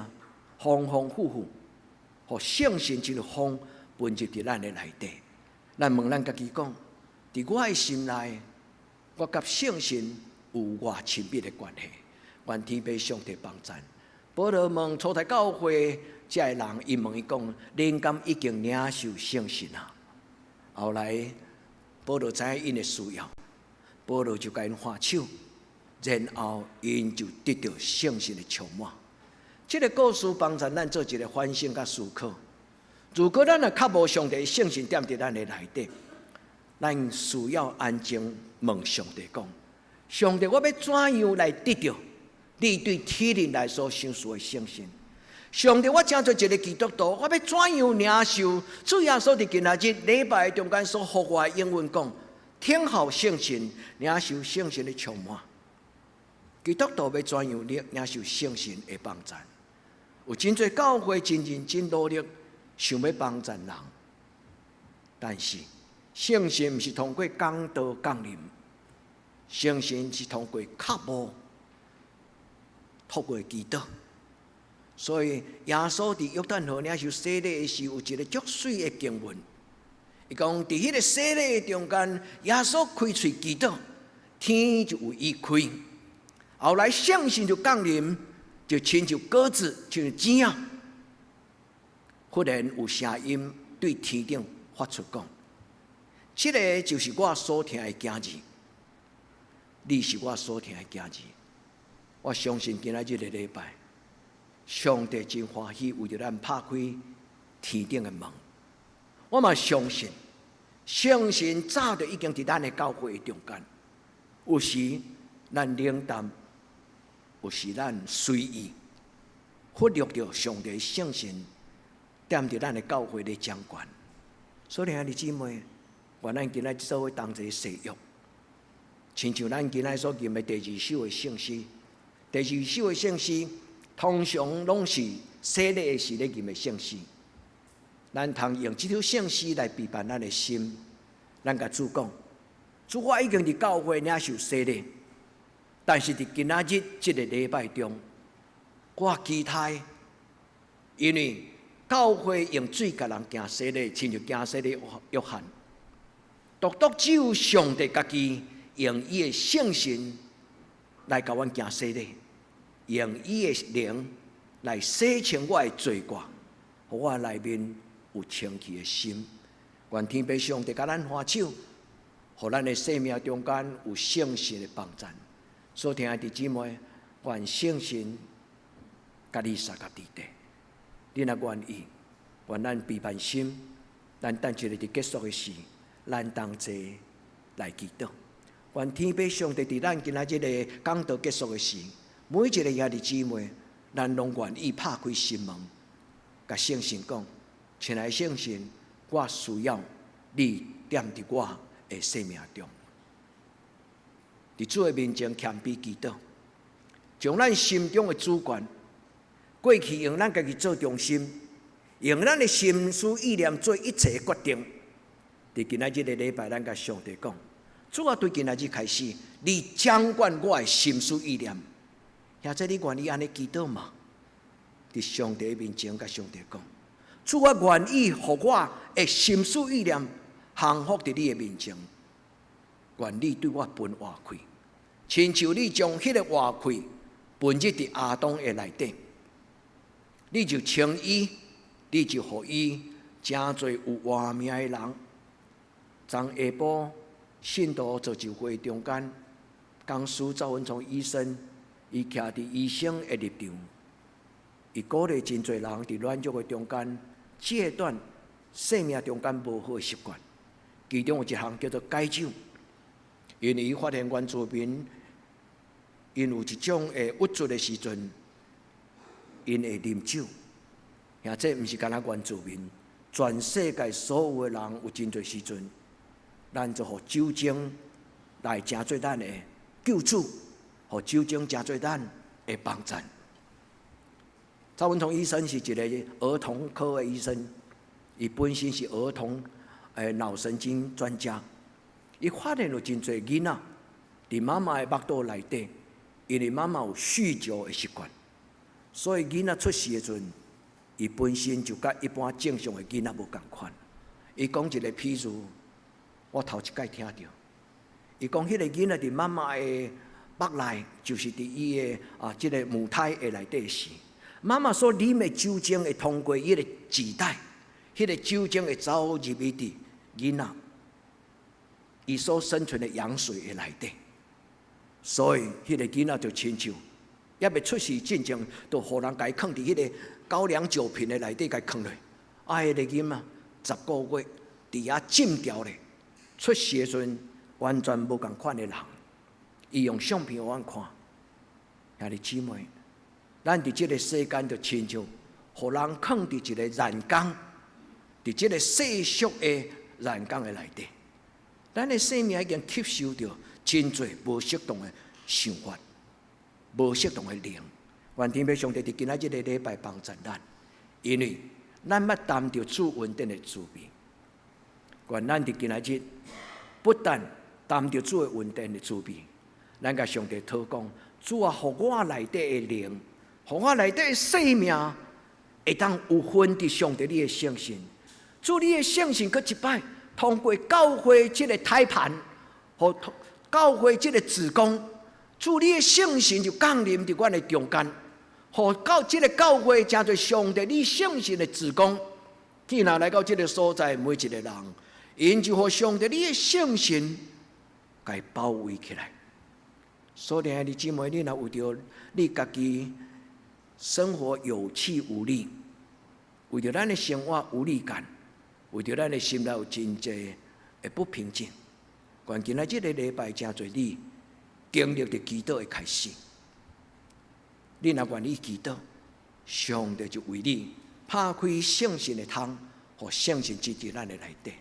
豐豐富富，予聖神這個風噴入佇咱的內底。咱問咱家己講，佇我的心內，我佮聖神有偌親密的關係？願天父上帝幫贊。保羅問初代教會這个人，伊問伊講：恁敢已經領受聖神啊？後來保羅知影𪜶的需要，保羅就共𪜶按手，然後𪜶就得著聖神的充滿。這个故事幫助咱做一个反省佮思考。如果咱若較無上帝聖神踮佇咱的內底，咱需要安靜問上帝講：上帝，我欲怎樣來得著你對天靈來所賞賜的聖神？上帝，我成做一个基督徒，我欲怎樣領受主耶穌佇今仔日禮拜中間所予我的應允講，聽候聖神，領受聖神的充滿。基督徒欲怎樣領受聖神的幫贊？有真濟教會真認真努力，想欲幫贊人，但是聖神毋是通過講道降臨，聖神是通過渴慕，透過祈禱。所以耶穌佇約旦河領受洗禮的時，有一个足媠的經文。伊講佇彼个洗禮中間，耶穌開喙祈禱，天就為伊開。後來聖神就降臨，就親像鴿子，親像雞仔。忽然有聲音對天頂發出講：這个就是我所疼的囝兒，你是我所疼的囝兒。我相信今仔這个禮拜，上帝真歡喜為著咱拍開天頂的門。我嘛相信，聖神早就已經佇咱的教會中間。有時咱冷淡，有時咱隨意，忽略著上帝聖神踮佇咱的教會咧掌權。所以兄弟姊妹，願咱今仔做伙同齊誓約，親像咱今仔所吟的第二首的聖詩，第二首的聖詩通常攏是洗禮的時咧吟的聖詩。咱通用這首聖詩來備辦咱的心，咱共主講：主，我已經佇教會領受洗禮，但是佇今仔日這个禮拜中，我期待，因為教會用水共人行洗禮，親像行洗禮約翰，獨獨只有上帝家己用伊的聖神來共阮行洗禮，用伊的靈來洗清我的罪過，予我內面有清氣的心。願天父上帝共咱按手，予咱的生命中間有聖神的幫贊。所疼的弟姊妹，願聖神佮你相佮佇底。你若願意，願咱備辦心，咱等一下佇結束的時，咱同齊來祈禱。願天父上帝佇咱今仔這个講道結束的時，每一个兄弟姊妹，咱攏願意拍開心門，共聖神講：親愛聖神，我需要你踮佇我的生命中。佇主的面前謙卑祈禱，將咱心中的主權，過去用咱家己做中心，用咱的心思意念做一切的決定。佇今仔這个禮拜，咱共上帝講：主啊，對今仔日開始，你掌管我的心思意念。或者你願意按呢祈禱嗎？佇上帝面前，共上帝講：主啊，願意予我的心思意念降服佇你的面前。願你對我分活氣，親像你將彼个活氣分入佇亞當的內底，你就稱伊，你就予伊成做有活命的人。昨下晡信徒造就會中間，講師趙文聰醫生，伊徛佇醫生的立場，伊鼓勵真濟人佇軟弱的中間，戒斷生命中間無好的習慣。其中有一項叫做戒酒，因為伊發現原住民𪜶有一種會鬱卒的時陣，𪜶會啉酒。而這毋是干焦原住民，全世界所有的人有真濟時陣，咱就予酒精來成做咱的救主，予酒精成做咱的幫贊。蔡文聰醫生是一個兒童科的醫生，伊本身是兒童腦神經專家。伊發現有真濟囡仔佇媽媽的腹肚內底，因為媽媽有酗酒的習慣，所以囡仔出世的時陣，伊本身就佮一般正常的囡仔無仝款。伊講一個譬如，我頭一擺聽著，伊講彼個囡仔佇媽媽的腹內，就是佇伊的這个母胎的內底時，媽媽所啉的酒精會通過彼个臍帶，彼个酒精會走入去佇囡仔伊所生存的羊水的內底，所以彼个囡仔就親像猶未出世進前，就予人共伊囥佇彼个高粱酒瓶的內底，共伊囥落。啊，彼个囡仔10個月佇遐浸牢咧，出世的時陣完全無仝款的人。伊用相片予阮看，兄弟姊妹，咱佇這个世間就親像予人囥佇一個染缸，佇這个世俗的染缸的內底，咱的生命已經吸收著真濟無適當的想法，無適當的靈。願天父上帝佇今仔這個禮拜幫助咱，因為咱捌擔著主恩典的滋味。願咱佇今仔日不但擔著主的恩典的滋味，咱共上帝禱講：主啊，予我內底的靈，予我內底的生命，會當有份佇上帝你的聖神。主你的聖神閣一擺，通過教會這个胎盤，予教會這个子宮，主你的聖神就降臨佇阮的中間，予到這个教會成做上帝你聖神的子宮。既然來到這个所在，每一个人，𪜶就予上帝你的聖神共伊包圍起來。所以，兄弟姊妹，你若為著你家己生活有氣無力，為著咱的生活無力感，為著咱的心內有真濟的不平靜，願今仔這个禮拜成做你經歷著祈禱的開始。你若願意祈禱，上帝就為你拍開聖神的窗，予聖神進入咱的內底。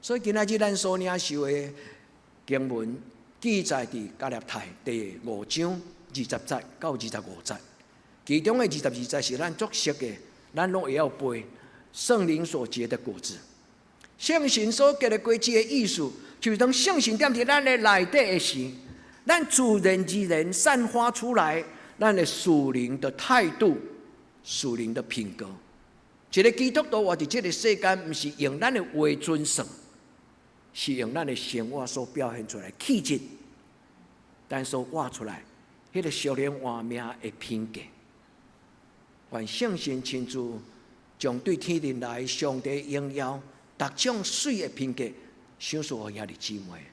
所以今仔日咱所領受的經文記載佇加拉太第五章20節到25節，其中的22節是咱足熟的，咱攏會曉背聖靈所結的果子。聖神所結的果子的意思，就是當聖神踮佇咱的內底的時，咱自然而然散發出來咱的屬靈的態度、屬靈的品格。一个基督徒活佇這个世間，毋是用咱的話準算，是用咱的生活所表現出來氣質，咱所活出來，彼个屬靈活命的品格。願聖神親自將對天頂來上帝榮耀、逐種媠的品格，賞賜予兄弟姊妹。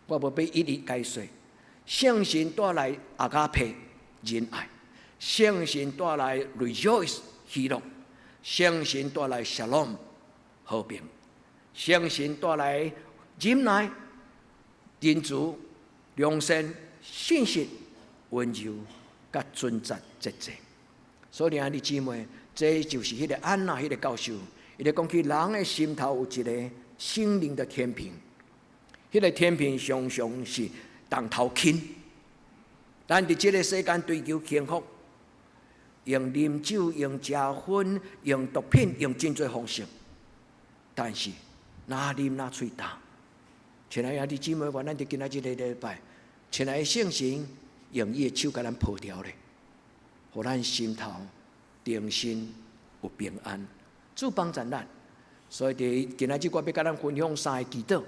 我無欲一一解說。聖神帶來 agape 仁愛，聖神帶來 rejoice 喜樂，聖神帶來 shalom 和平，聖神帶來忍耐、仁慈、良善、信實、溫柔、佮尊節節制。所以兄弟姊妹，這就是彼个安娜彼个教授，伊咧講起人的心頭有一个心靈的天平，彼个天平常常是當頭輕。咱佇這个世間追求幸福，用啉酒、用食薰、用毒品、用真濟方式，但是若啉若喙焦。親愛兄弟姊妹，願咱佇今仔這个禮拜，親愛的聖神用伊的手共咱抱牢咧，予咱心頭重新有平安，主幫助咱。所以佇今仔日，我欲共咱分享三个祈禱。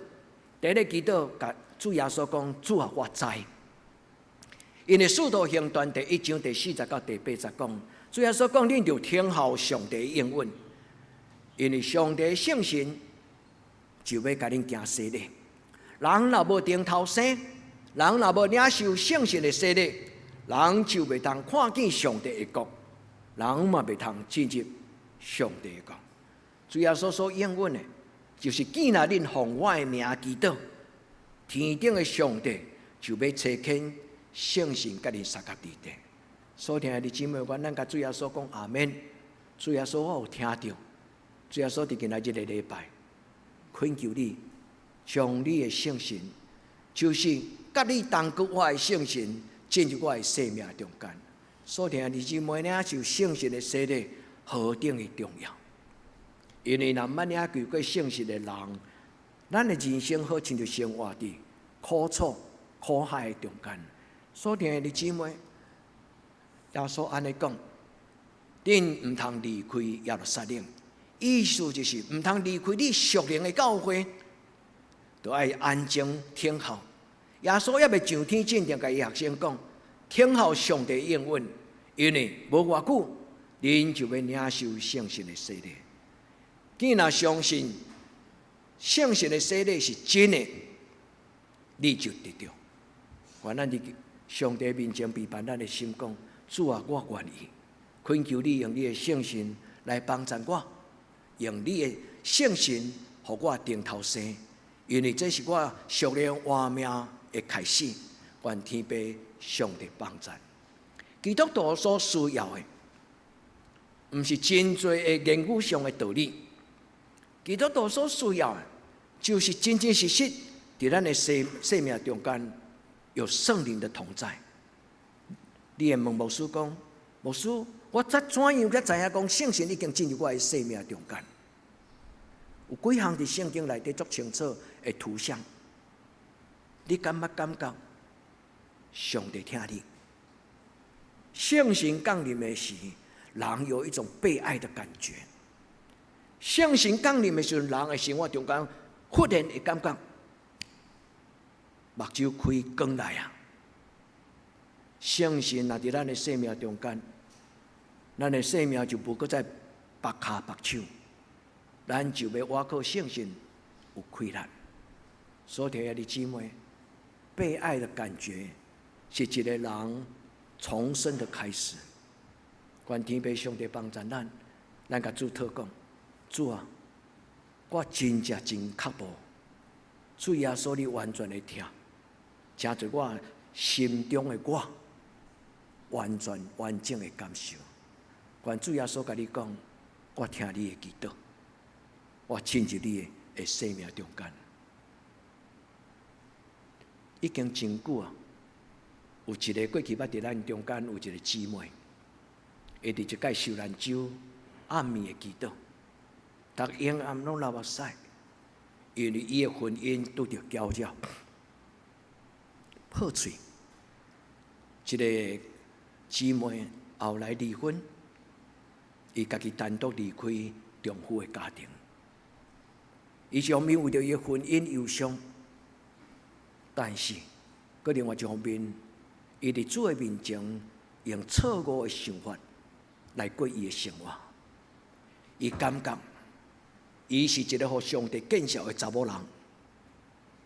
第一个祈禱，共主耶穌講：主啊，我知。因為使徒行傳第一章第4節到第8節講，主耶穌講：恁著聽候上帝應允，因為上帝聖神就欲共恁行洗禮。人若無重頭生，人若無領受聖神的洗禮，人就袂當看見上帝的國，人嘛袂當進入上帝的國。主耶穌所應允的，就是既若恁奉我的名祈禱，天頂的上帝就欲差遣聖神共恁相佮佇咧。所聽的姊妹們，咱共主耶穌講阿們。主耶穌，我有聽著。主耶穌佇今仔日這個禮拜，懇求你將你的聖神，就是佮你同閣活的聖神，進入我的生命中間。所聽的姊妹，領受聖神的洗禮何等的重要！因為若毋捌領受過聖神的人，咱的人生好親像生活佇苦楚、苦海的中間。所聽的姊妹，耶穌按呢講，恁毋通離開耶路撒冷，意思就是毋通離開你屬靈的教會，著愛安靜聽候。耶穌猶未上天進前，共伊學生講，聽候上帝應允，因為無偌久，恁就欲領受聖神的洗禮。既若相信聖神的洗禮是真的，你就得著。願咱佇上帝面前備辦咱的心，講，主啊，我願意，懇求你用你的聖神來幫助我，用你的聖神予我重頭生，因為這是我屬靈活命的開始。願天父上帝幫助。基督徒所需要的，毋是真濟的言語上的道理。基督徒所需要的，就是真真實實佇咱的生命中間有聖靈的同在。你會問牧師講，牧師，我怎樣才知影講聖神已經進入我的生命中間？有幾項佇聖經內底足清楚的圖像，你敢捌感覺上帝疼你？聖神降臨的時，人有一種被愛的感覺。聖神降臨的時陣，人的生活中間忽然會感覺目睭開光來啊！聖神若佇咱的生命中間，咱的生命就無閣再縛跤縛手，咱就欲倚靠聖神有氣力。所提的姊妹，被愛的感覺是一個人重生的開始。願天父上帝幫助咱，咱共主禱告，主啊，我真正真渴慕，主耶穌你完全的疼，成做我心中的我完全完整的感受。願主耶穌共你講，我聽你的祈禱，我進入你的生命中間。已經真久啊，有一個過去捌佇咱中間有一個姊妹，伊佇一擺受難週暗暝的祈禱，逐昏暗攏流目屎，因為伊的婚姻拄著攪擾，破碎。這個姊妹後來離婚，伊家己單獨離開丈夫的家庭，伊一方面為著伊的婚姻憂傷，但是，閣另外一方面，伊佇主的面前用錯誤的想法來過伊的生活。伊感覺伊是一個予上帝見笑的查某人，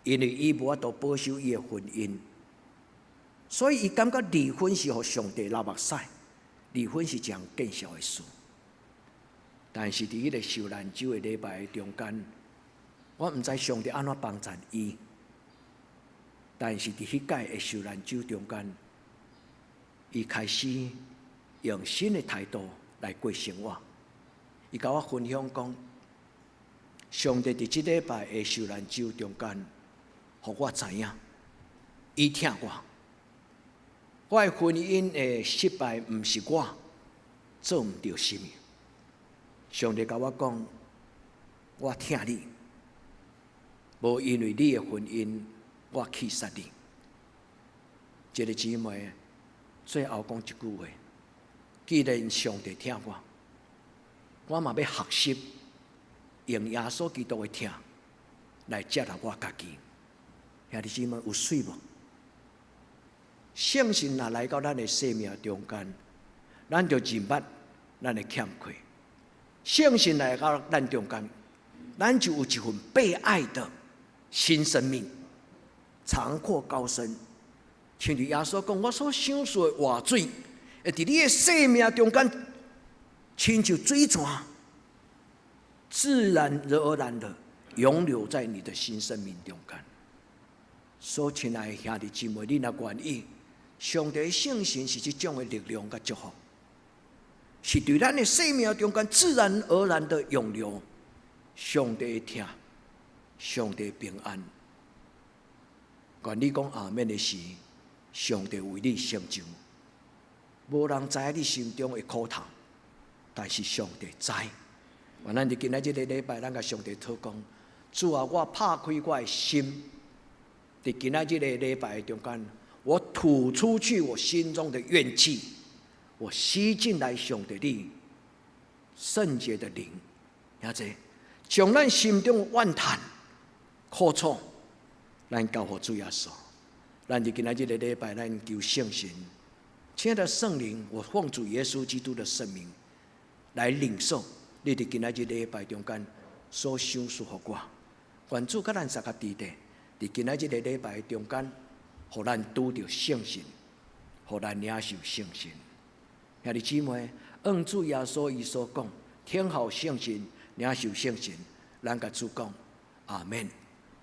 因為伊無法度保守伊的婚姻，所以伊感覺離婚是予上帝流目屎，離婚是一項見笑的事。但是佇彼個受難週的禮拜中間，我毋知上帝按怎幫助伊。但是佇彼擺的受難週中間，伊開始用新的態度來過生活。伊共我分享講，上帝佇這禮拜的受難週中間，予我知影，伊疼我。我的婚姻的失敗，毋是我做毋著啥物。上帝共我講，我疼你，無因為你的婚姻，我棄殺你。這個姊妹最後講一句話：既然上帝疼我，我嘛欲學習用耶穌基督的疼來接納我家己。兄弟姊妹有媠無？聖神若來到咱的生命中間，咱就認捌咱的欠缺。聖神來到咱中間，咱就有一份被愛的新生命，長闊高深。親像耶穌講，我所賞賜的活水，會佇你的生命中間，親像水泉，自然而然的湧流在你的新生命中間。所以親愛的兄弟姊妹，你若願意，上帝聖神是這種的力量佮祝福，是對咱的生命中間自然而然的湧流。上帝的疼，上帝平安。願你講阿們的時，上帝為你成就。無人知影你心中的苦痛，但是上帝知。願咱佇今仔這個禮拜，咱共上帝禱告：主啊，我拍開我的心，佇今仔這個禮拜中間，我吐出去我心中的怨氣，我吸進來上帝你聖潔的靈，兄弟，將咱心中的怨嘆、苦楚，咱交予主耶穌。咱佇今仔這個禮拜，咱求聖神，親愛的聖靈，我奉主耶穌基督的聖名來領受你佇今仔這個禮拜中間所賞賜予我。願主佮咱相佮佇咧，佇今仔這個禮拜中間，予咱拄著聖神，予咱領受聖神。兄弟姊妹，按主耶穌伊所講，聽候聖神，領受聖神，咱共主講，阿們。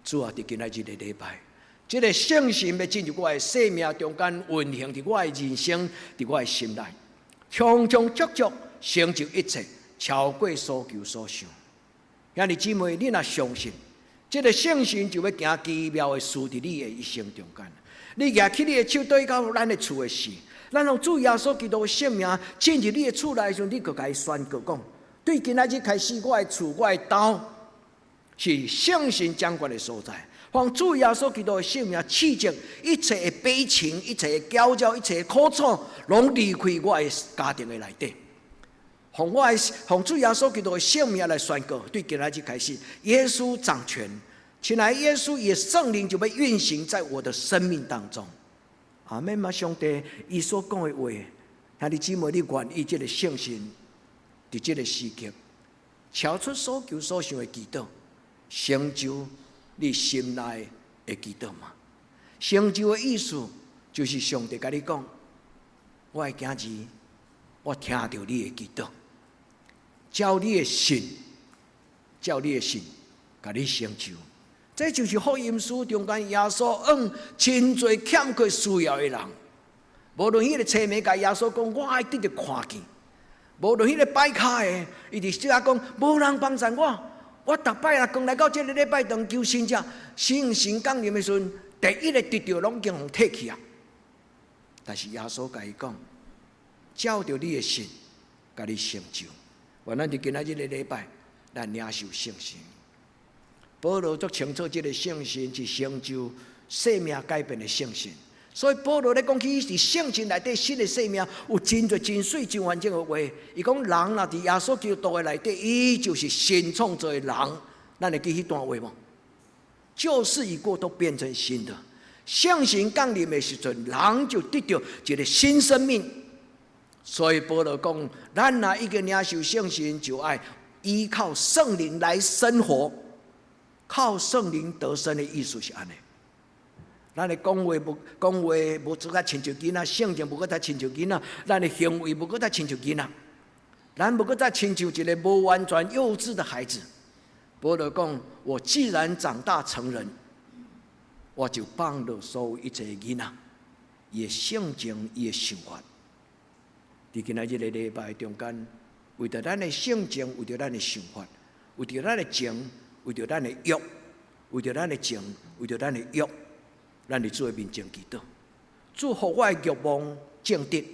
主啊，佇今仔這個禮拜，這個聖神欲進入我的生命中間，運行佇我的人生，佇我的心內，充充足足成就一切，超過所求所想。兄弟姊妹，你若相信，這個聖神就欲行奇妙的事佇你的一生中間。你舉起你的手對到咱的厝的時，咱用主耶穌基督的聖名進入你的厝內的時陣，你就共伊宣告講：對今仔日開始，我的厝、我的兜是聖神掌管的所在。奉主耶穌基督的聖名，斥責一切的悲情、一切的攪擾、一切的苦楚，攏離開我的家庭的內底。奉主耶穌基督的聖名來宣告，對今仔日開始，耶穌掌權。親愛耶穌伊聖靈就欲運行在我的生命當中。阿們嗎？上帝伊所講的話，兄弟姊妹，你願意這個聖神佇這個時刻，超出所求所想的祈禱，成就你心內的祈禱嗎？成就的意思就是上帝共你講，我的囝兒，我聽著你的祈禱，照你的信，照你的信，共你成就。這就是福音書中間耶穌按真濟欠缺需要的人，無論彼個青盲共耶穌講，我愛得著看見；無論彼個跛跤的，伊佇這講，無人幫贊我。我逐擺若剛來到這個禮拜堂求神者，聖神降臨的時陣，第一个得著攏經予提去啊！但是耶穌共伊講，照著你的信，共你成就。願咱佇今仔這個禮拜，咱領受聖神。保羅足清楚，這個聖神是成就生命改變的聖神。所以保羅咧講起佇聖神內底新的生命，有真濟真媠真完整的話。伊講人若佇耶穌基督的內底，伊就是新創造的人。咱會記彼段話無？舊事已過，都變成新的。聖神降臨的時陣，人就得著一個新生命。所以保羅講，咱若已經領受聖神，就愛依靠聖靈來生活。靠聖靈得生的意思是按呢。咱的講話無閣再親像囡仔，性情無閣再親像囡仔，咱的行為無閣再親像囡仔，咱無閣再親像一個無完全幼稚的孩子。保羅講：我既然長大成人，我就放落所有一切囡仔，伊的性情，伊的想法。佇今仔這個禮拜中間，為著咱的性情，為著咱的想法，為著咱的情，為著咱的欲，為著咱的情，為著咱的欲，咱佇主的面前祈禱。主予我的欲望正直，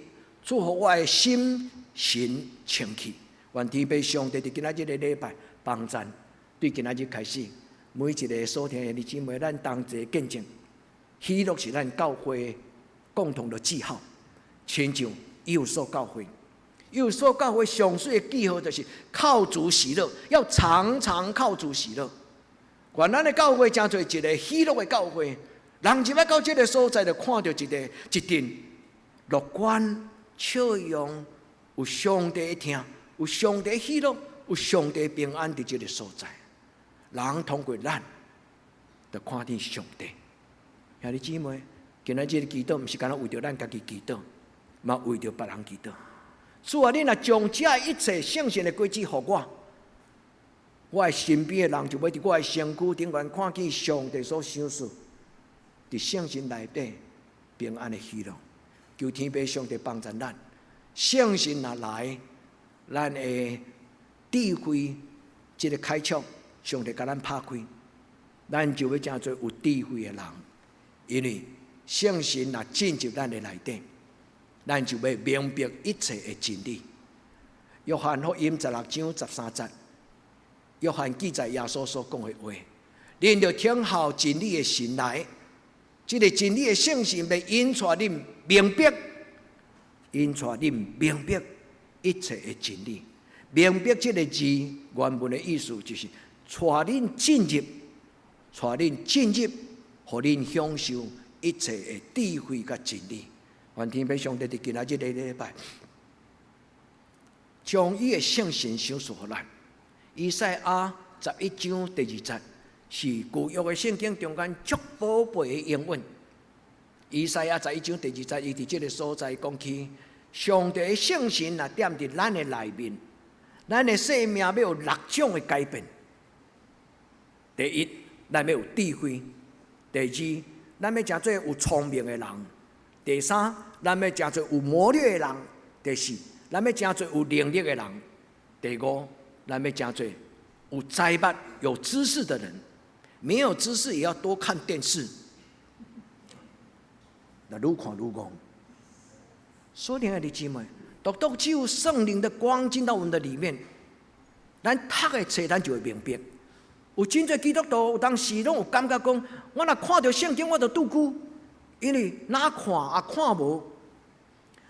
主予我的心神清氣。願天父上帝佇今仔這個禮拜幫贊，對今仔日開始，每一個所聽的弟姊妹，咱同齊見證，喜樂是咱教會共同的記號，親像以弗所教會，以弗所教會上媠的記號就是靠主喜樂，要常常靠主喜樂。願咱的教會成做一個喜樂的教會，人入來到這個所在，就看著一個一陣樂觀、笑容，有上帝的疼，有上帝喜樂，有上帝平安佇這個所在。人通過咱，就看見上帝。兄弟姊妹，今仔這個祈禱，毋是干焦為著咱家己祈禱，嘛為著別人祈禱。主啊，你若將這一切聖神的果子予我，我的身邊的人就欲佇我的身軀頂懸看見上帝所賞賜，佇聖神內底平安的喜樂。求天父上帝幫助咱，聖神若來，咱的智慧這个開竅，上帝共咱拍開，咱就欲成做有智慧的人。因為聖神若進入咱的內底，咱就欲明白一切的真理。約翰福音16章13節，約翰記載耶穌所講的話：恁著等候真理的神來，這个真理的聖神欲引帶恁明白，引帶恁明白一切的真理。明白這个字原文的意思就是帶恁進入，帶恁進入，予恁享受一切的智慧佮真理。願天父上帝佇今仔日的禮拜，將伊的聖神賞賜予咱。以賽亞11章第2節是舊約的聖經中間足寶貝的應允。以賽亞十一章第二節，伊佇這个所在講起，上帝的聖神若踮佇咱的內面，咱的生命欲有六種的改變。第一，咱欲有智慧；第二，咱欲成做有聰明的人；第三，咱欲成做有謀略的人；第四，咱欲成做有能力的人；第五，咱欲成做有才捌、有知識的人。沒有知識也要多看電視。那愈看愈戇。所以，親愛的姊妹，獨獨只有聖靈的光進到我們的裡面，咱讀的冊，咱就會明白。有真濟基督徒有當時攏有感覺講，我若看著聖經，我就拄久，因為哪看也看無。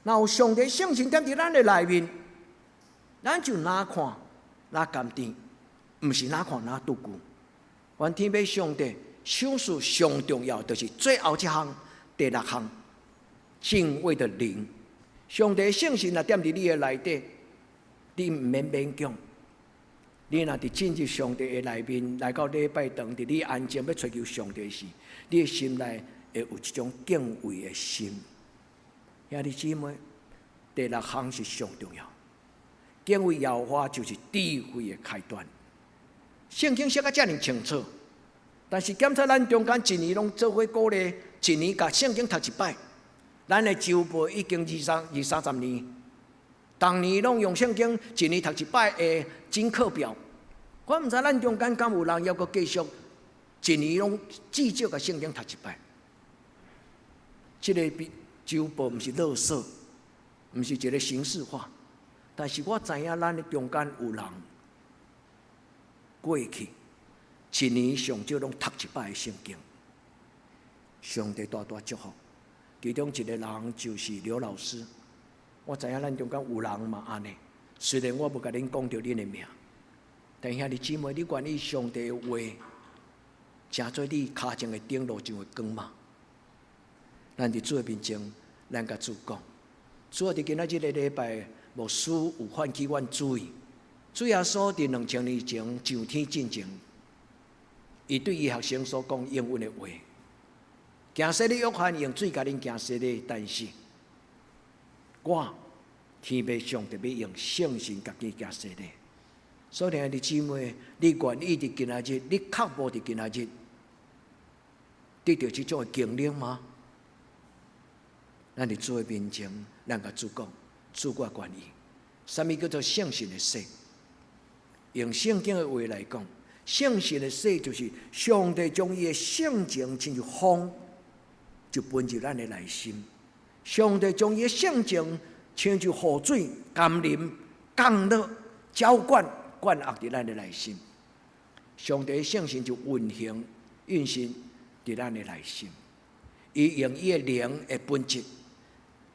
若有上帝聖神踮佇咱的內面，咱就哪看哪甘甜，毋是哪看哪拄久。願天父上帝賞賜上重要，就是最後這項第六項敬畏的靈。上帝聖神若踮佇你的內底，你毋免勉強。你若佇進入上帝的內面，來到禮拜堂，佇你安靜欲揣求上帝時，你的心內會有一種敬畏的心。兄弟姊妹，第六項是上重要，敬畏耶和華就是智慧的開端。聖經寫甲遮爾清楚，但是檢查咱中間一年攏做伙鼓勵，一年共聖經讀一擺。咱的週報已經二三十年，逐年攏用聖經一年讀一擺的真課表。我毋知咱中間敢有人猶閣繼續一年攏至少共聖經讀一擺。這个比週報毋是垃圾，毋是一个形式化，但是我知影咱的中間有人過去一年上少攏讀一擺的聖經，上帝大大祝福。其中一個人就是劉老師，我知影咱中間有人嘛按呢，雖然我無共恁講著恁的名，但兄弟姊妹，你願意上帝的話，成做你跤前的燈，路上的光嗎？咱佇主的面前，咱共主講，主啊，佇今仔這个禮拜，牧師有喚起阮注意。主耶穌佇2000年前上天進前，伊對伊學生所講應允的話。行洗禮約翰用水共恁行洗禮，但是我天父上帝欲用聖神共恁行洗禮。所以，兄弟姊妹，你願意佇今仔日，你渴慕佇今仔日得著這種的經歷嗎？咱佇主的面前，咱共主講，主我願意。啥物叫做聖神的洗？用聖經的話來講，聖神的洗就是上帝將伊的性情親像風，就噴入咱的內心。上帝將伊的性情親像雨水、甘霖降落、澆灌、灌壓佇咱的內心。上帝的聖神就運行、運行佇咱的內心。伊用伊的靈的本質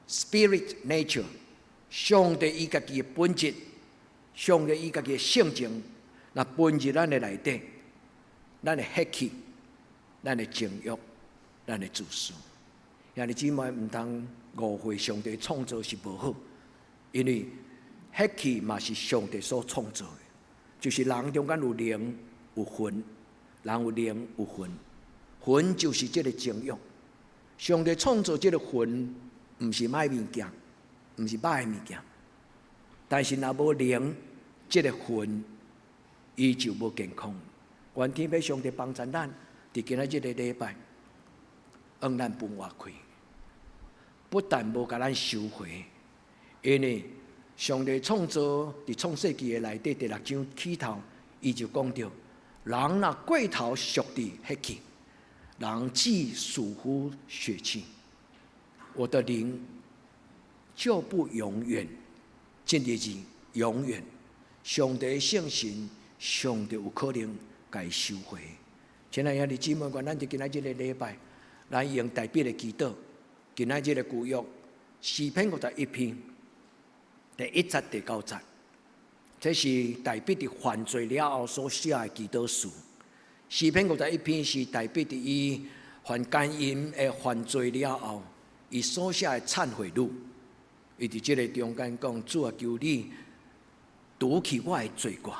，spirit nature，上帝伊家己的本質，上帝伊家己的性情，若噴入咱的內底，咱的血氣，咱的情欲，咱的自私。兄弟姊妹毋通誤會上帝創造是無好，因為血氣嘛是上帝所創造的，就是人中間有靈有魂，人有靈有魂，魂就是這个情欲。上帝創造這个魂，毋是歹物件，毋是歹物件，但是若無靈，這个魂伊就無健康。願天父上帝幫助咱，佇今仔這个禮拜，向咱分活開，不但無共咱收回，因為上帝創造佇創世記的內底第六章起頭，伊就講著，人若過頭熟佇血氣，人既屬乎血氣，我的靈就不永遠。這個字永遠，上帝聖神，上帝有可能共伊收回。親愛兄弟姊妹，願咱佇今仔這個禮拜，來用大衛的祈禱。今仔這個舊約詩篇51篇第1節第9節，這是大衛佇犯罪了後所寫的祈禱詩。詩篇五十一篇是大衛佇伊犯姦淫的犯罪了後，伊所寫的懺悔錄。伊佇這個中間講：主啊，求你除去我的罪過；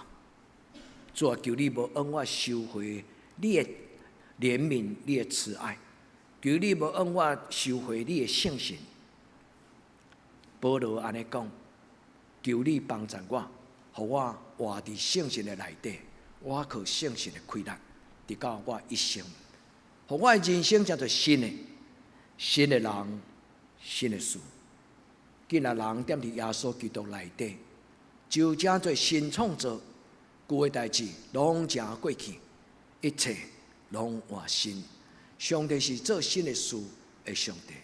主啊，求你無向我收回你的憐憫、你的慈愛；求你無向我收回你的聖神。保羅按呢講：求你幫助我，予我活佇聖神的內底，我靠聖神的氣力，直到我一生，予我的人生成做新的、新的人、新的事。既然人踮佇耶穌基督內底，就成做新創造，舊的代誌攏成過去，一切攏換新。上帝是做新的事的上帝，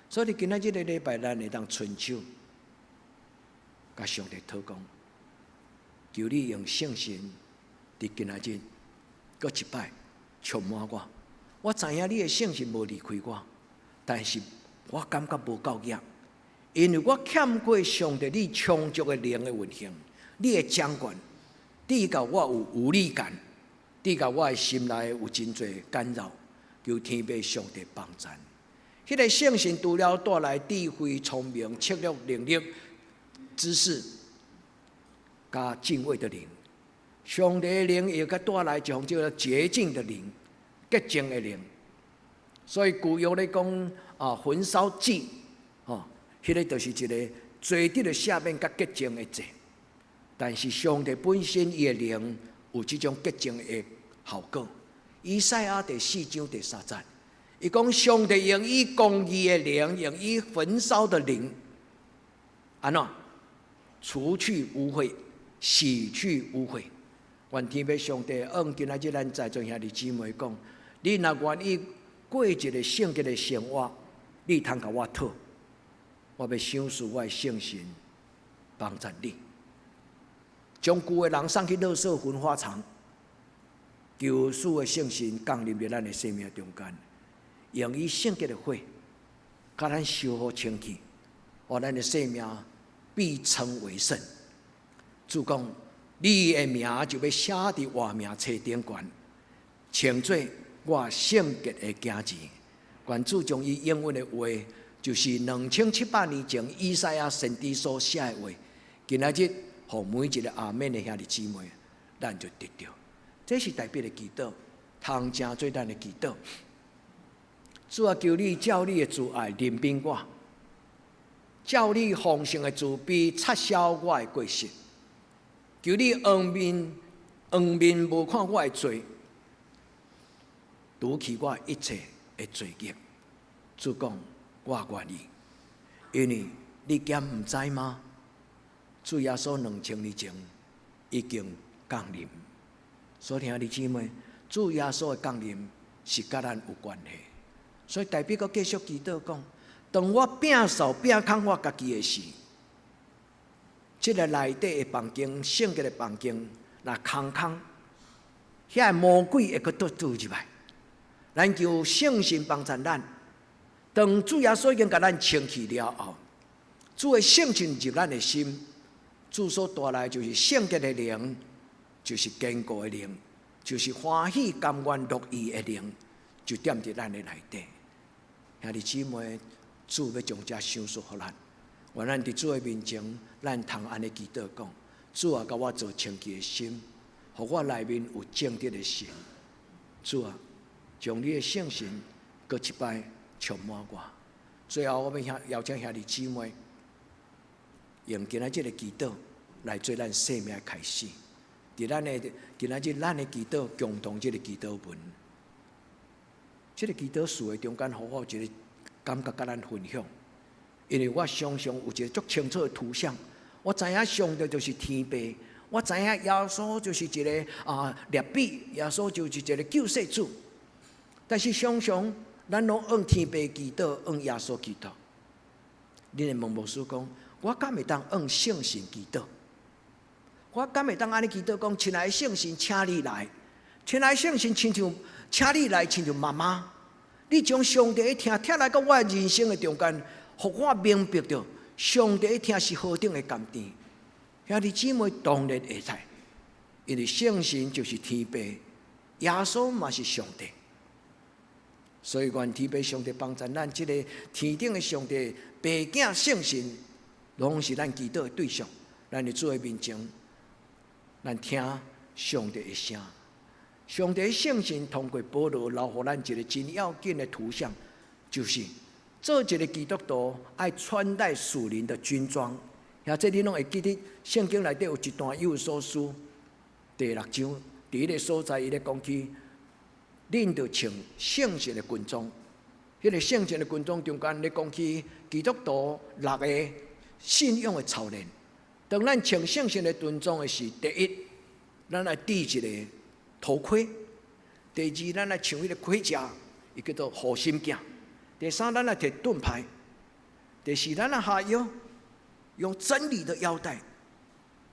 所以今仔這个禮拜，咱會當伸手，共上帝討講，求你用聖神佇今仔日閣一擺充滿我。我知影你的聖神無離開我，但是我感覺無夠額。因為我欠過上帝你充足的靈的運行，你的掌權，致到我有無力感，致到我的心內有真濟干擾，求天父上帝幫助。彼個聖神除了帶來智慧、聰明、策略、能力、知識，佮敬畏的靈，上帝的靈也閣帶來一種叫做潔淨的靈、潔淨的靈。所以舊約咧講啊，焚燒祭，吼。彼個就是一个罪得的赦免佮潔淨的祭，但是上帝本身伊的靈有這種潔淨的效果。以賽亞第4章第3節，伊講上帝用伊公義的靈，用伊焚燒的靈，按怎除去污穢，洗去污穢。願天父上帝向今仔日咱在座兄弟姊妹講，你若願意過一个聖潔的生活，你通共我討。我欲賞賜我的聖神幫助你，將舊的人送去垃圾焚化廠，求主的聖神降臨佇咱的生命中間，用伊聖潔的火，共咱修好清氣，予咱的生命必稱為聖。主講，你的名就欲寫佇活名冊頂懸，稱做我聖潔的囝兒。願主將伊應允的話，就是2700年前以賽亞先知所寫的話，今仔日予每一个阿們的兄弟姊妹，咱就得著。這是大衛的祈禱，通成做咱的祈禱。主啊，求你照你的慈愛憐憫我，照你豐盛的慈悲擦消我的過失。求你仰面仰面無看我的罪，除去我一切的罪孽。主講，我願意，因為你敢毋知嗎？主耶穌2000年前已經降臨，所以兄弟姊妹，主耶穌的降臨是佮咱有關係。所以大衛閣繼續祈禱講：當我摒掃摒空我家己的時，這个內底的房間，聖潔的房間，若空空，遐魔鬼會閣倒住入來。咱求聖神幫助咱。當主耶穌已經共咱清氣了後，主的聖神入咱的心，主所帶來就是聖潔的靈，就是堅固的靈，就是歡喜甘願樂意的靈，就踮佇咱的內底。兄弟姊妹，主欲將這賞賜予咱，願咱佇主的面前，咱通按呢祈禱講：主啊，共我造清氣的心，予我內面有正直的神。主啊，將你的聖神閣一擺充滿我。最後，我欲邀請兄弟姊妹，用今仔這个祈禱來做咱生命的開始。佇咱的今仔日咱的祈禱共同這个祈禱文，這个祈禱詞的中間，予我有一個感覺，佮咱分享。因為我常常有一個足清楚的圖像，我知影上帝就是天父，我知影耶穌就是一个拉比，耶穌就是一个救世主。但是常常咱攏向天父祈禱，向耶穌祈禱。恁會問牧師講，我敢會當向聖神祈禱？我敢會當按呢祈禱講，親愛的聖神，請你來，親愛的聖神，親像請你來，親像媽媽，你將上帝的疼疼來到我的人生的中間，予我明白著上帝的疼是何等的甘甜。兄弟姊妹當然會使，因為聖神就是天父，耶穌嘛是上帝。所以願天父上帝幫助咱，這個天頂的上帝、父子聖神，攏是咱祈禱的對象。咱佇主的面前，咱聽上帝的聲。上帝聖神通過保羅留予咱一個真要緊的圖像，就是做一個基督徒愛穿戴屬靈的軍裝。遐這你攏會記得聖經內底有一段以弗所書第六章，佇彼个所在，伊咧講起。恁著穿聖神的軍裝，彼个聖神的軍裝中間咧講起基督徒六个信仰的操練。當咱穿聖神的軍裝的時，第一，咱愛戴一个頭盔；第二，咱愛穿彼个盔甲，伊叫做護心鏡；第三，咱愛提盾牌；第四，咱愛哈腰，用真理的腰帶；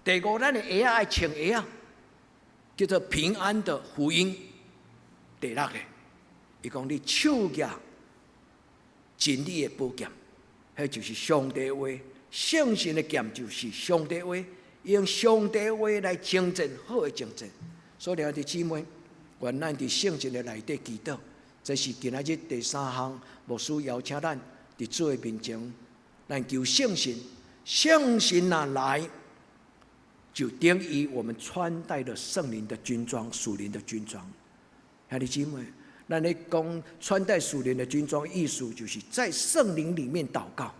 第五，咱的鞋仔愛穿鞋仔，叫做平安的福音。第六个，伊講你手舉真理的寶劍，彼就是上帝話。聖神的劍就是上帝話，用上帝話來征戰，好的征戰。所以兄弟姊妹，願咱佇聖神的內底祈禱，這是今仔日第三項牧師邀請咱佇主的面前，咱求聖神，聖神若來，就等於我們穿戴了聖靈的軍裝，屬靈的軍裝。兄弟姊妹，咱咧講穿戴屬靈的軍裝，意思就是在聖靈裡面禱告，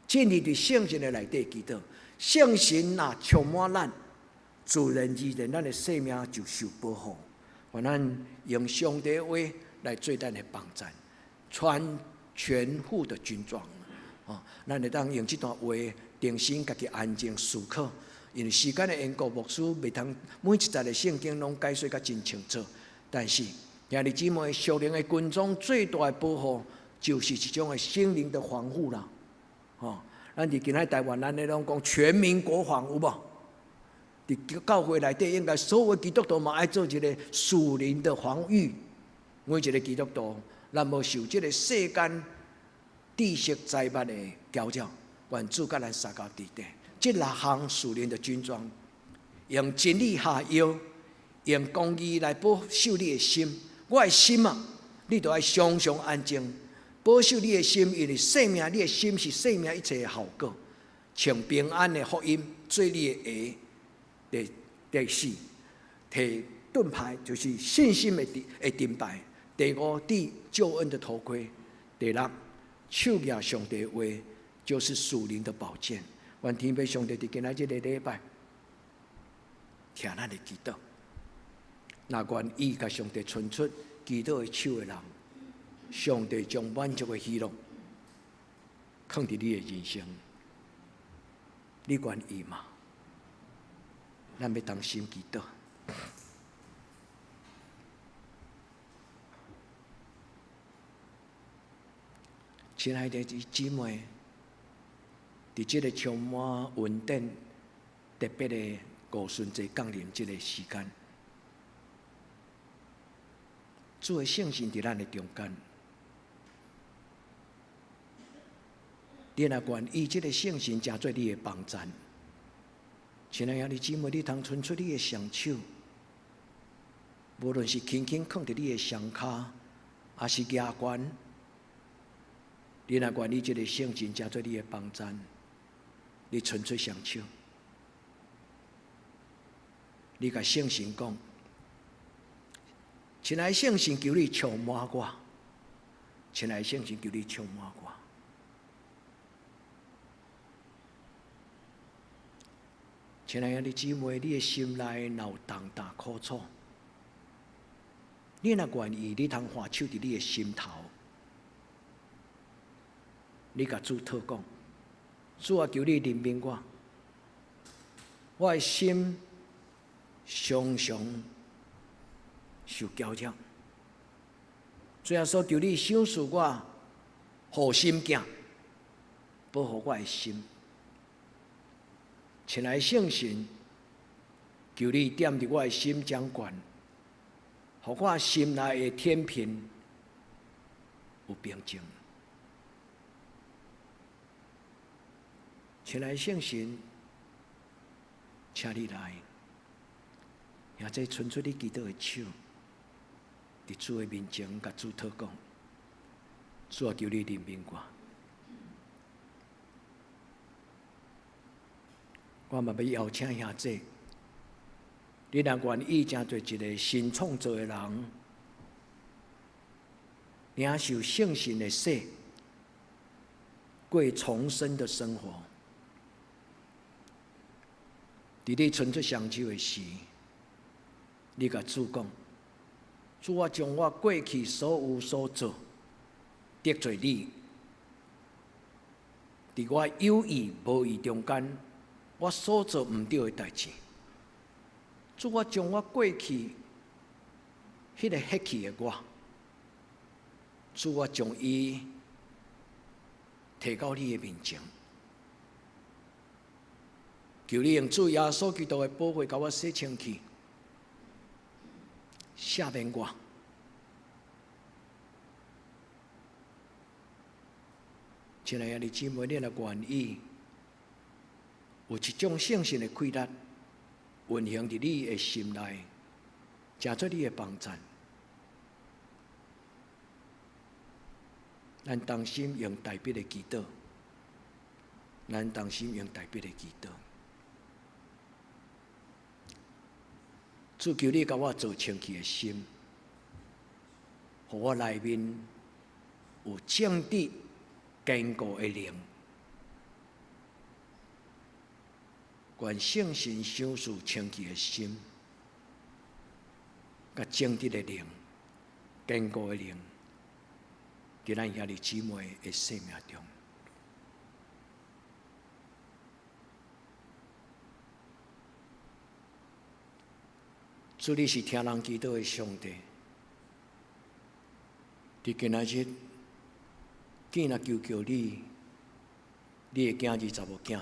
進入佇聖神的內底祈禱。聖神若充滿咱，自然而然，咱的生命就受保護。願咱用上帝話來做咱的幫贊，穿全副的軍裝。哦，咱會當用這段話定心，家己安靜思考。因為時間的緣故，牧師袂通每一節的聖經攏解說甲真清楚，但是，兄弟姊妹，屬靈的軍裝最大的保護，就是一種的心靈的防護啦。吼，咱佇今仔台灣，咱咧攏講全民國防有無？佇教會內底，應該所有基督徒嘛愛做一個屬靈的防禦。每一個基督徒，咱無受這個世間知識財物的攪擾，願主佮咱相佮佇底。這六項屬靈的軍裝，用真理下腰，用公義來保守你的心。我的心啊，你著愛常常安靜，保守你的心，因為生命，你的心是生命一切的後果。穿平安的福音做你的鞋。第四，提盾牌就是信心的盾牌。第五，戴救恩的頭盔。第六，手舉上帝話，就是屬靈的寶劍。願天父上帝佇今仔這个禮拜，聽咱的祈禱。若願意共上帝伸出祈禱的手的人，上帝將滿足的喜樂囥佇你的人生。你願意嗎？咱欲同心祈禱。親愛的姊妹，佇這个充滿恩典、特別的五旬節降臨這个時間，主的聖神佇咱的中間。你若願意，這个聖神成做你的幫贊，親愛的兄弟姊妹，你通伸出你的雙手，無論是輕輕囥佇你的雙跤，抑是舉懸，你若願意，這个聖神成做你的幫贊，你伸出雙手，你共聖神講：親愛的聖神，求你充滿我；親愛的聖神，求你充滿我。親愛的姊妹，你的心內若有重擔苦楚，你若願意，你通按手佇你的心頭，你共主禱講：主啊，求你憐憫我，我的心常常受攪擾。主耶穌，求你賞賜我護心鏡，保護我的心。親愛的聖神，求你踮佇我的心掌權，予我心內的天平有平靜。親愛的聖神，請你來，兄弟伸出你祈禱的手，佇主的面前，共主禱講：主啊，求你憐憫我。我嘛欲邀請兄弟，你若願意成做一个新創造的人，領受聖神的洗，過重生的生活。佇你伸出雙手的時，你共主講：主，我將我過去所有所做得罪你，佇我有意無意中間，我所做毋對的代誌，主，我將我過去彼个血氣的我，主，我將伊提到你的面前，求你用主耶穌基督的寶血，共我洗清氣，赦免我。親愛的姊妹，你若願意，有一種聖神的氣力運行佇你的心內，成做你的幫贊。咱同心用代筆的祈禱，咱同心用代筆的祈禱。主，求你共我造清氣的心，予我內面有正直堅固的靈。願聖神賞賜清氣的心，佮正直的靈、堅固的靈，佇咱兄弟姊妹的生命中。主，你是聽人祈禱的上帝。佇今仔日，囝若求求你，你的囝兒查某囝，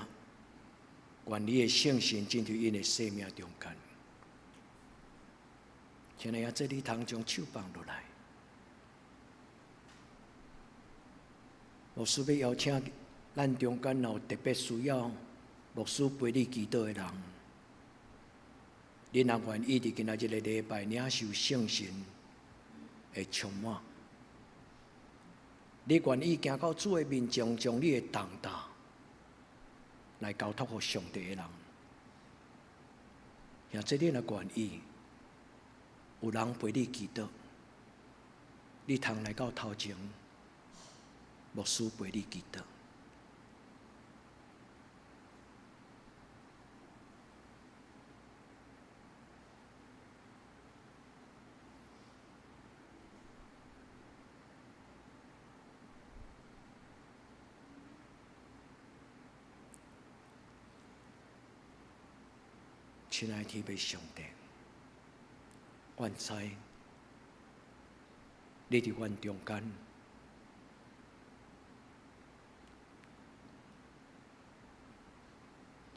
願你的聖神進入𪜶的生命中間。親愛的這你通將手放落來。牧師欲邀請咱中間若有特別需要牧師陪你祈禱的人，你若願意佇今仔日个禮拜領受聖神的充滿，你願意行到主的面前，將你的重擔來交託予上帝的人，或者你若願意，有人陪你祈禱，你通來到頭前，牧師陪你祈禱。親愛的天父上帝，阮知你佇阮中間，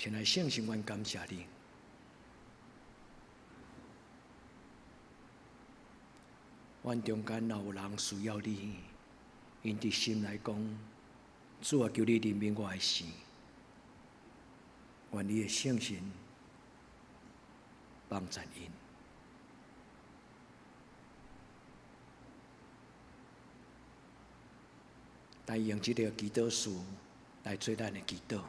親愛聖神，阮感謝你。阮中間若有人需要你，𪜶佇心內講：主啊，求你憐憫我的時，願你的聖神幫助𪜶。來用這个祈禱詞來做咱的祈禱。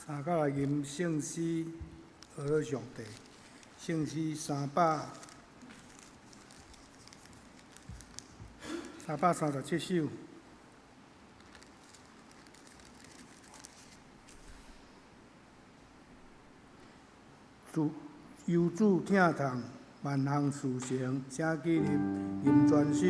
三甲來吟聖詩，學樂上帝，聖詩337首。主求主疼痛，萬項事成，請起立吟全首。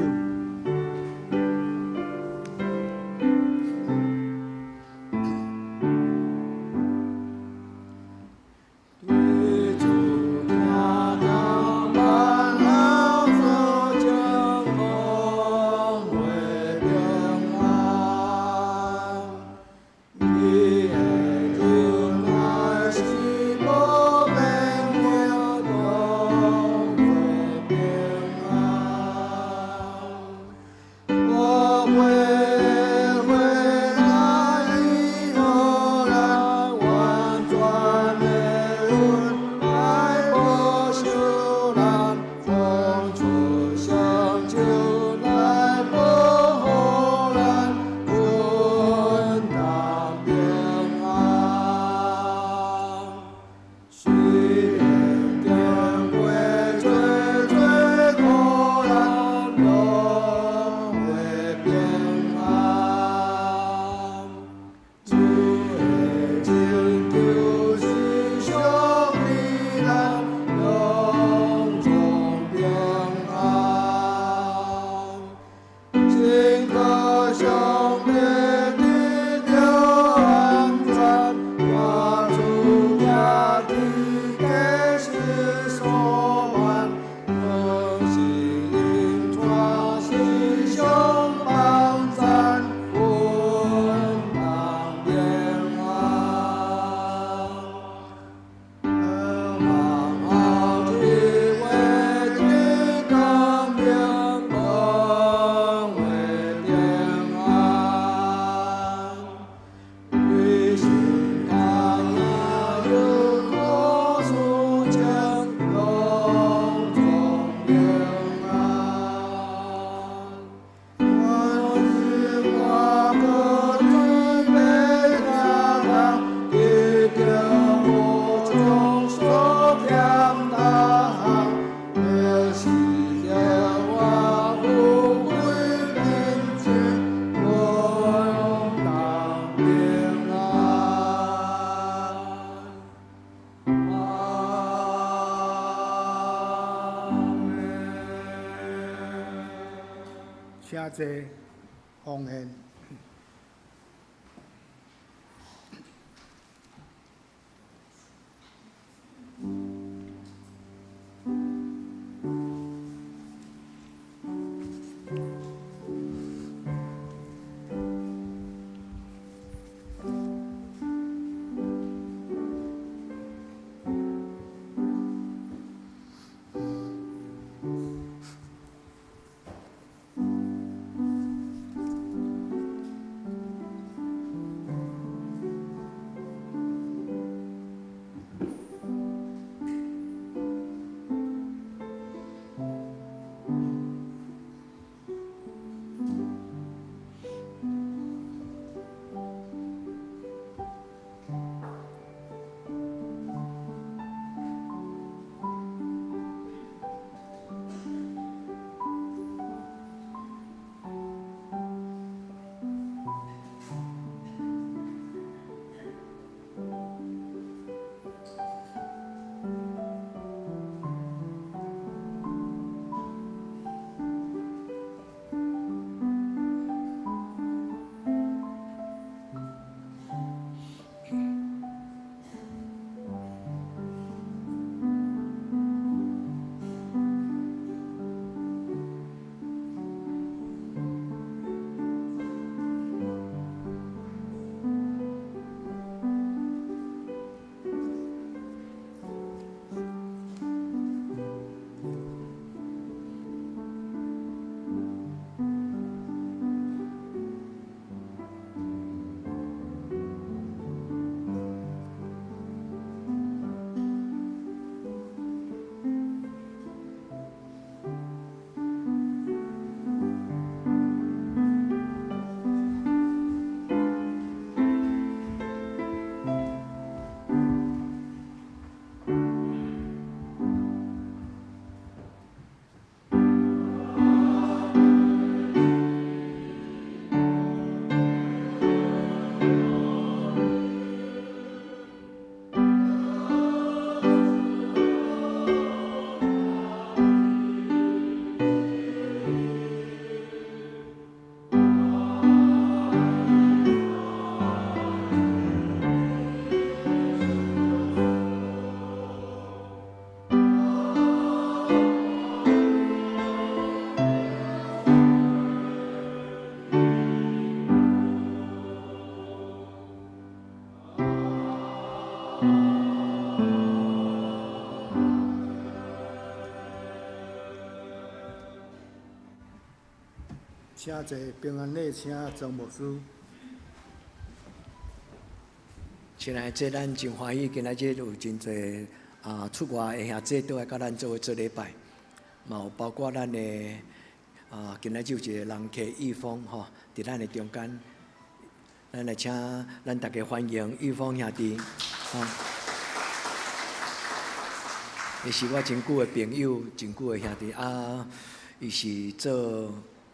請坐，奉獻。請坐，平安禮，請莊牧師。親愛的，這咱真歡喜，今仔日有真濟啊出外的兄弟倒來佮咱做伙做禮拜，嘛有包括咱的啊，今仔日有一个人客玉峰吼，佇咱的中間，咱來請咱大家歡迎玉峰兄弟，吼。伊是我真久的朋友，真久的兄弟啊，伊是做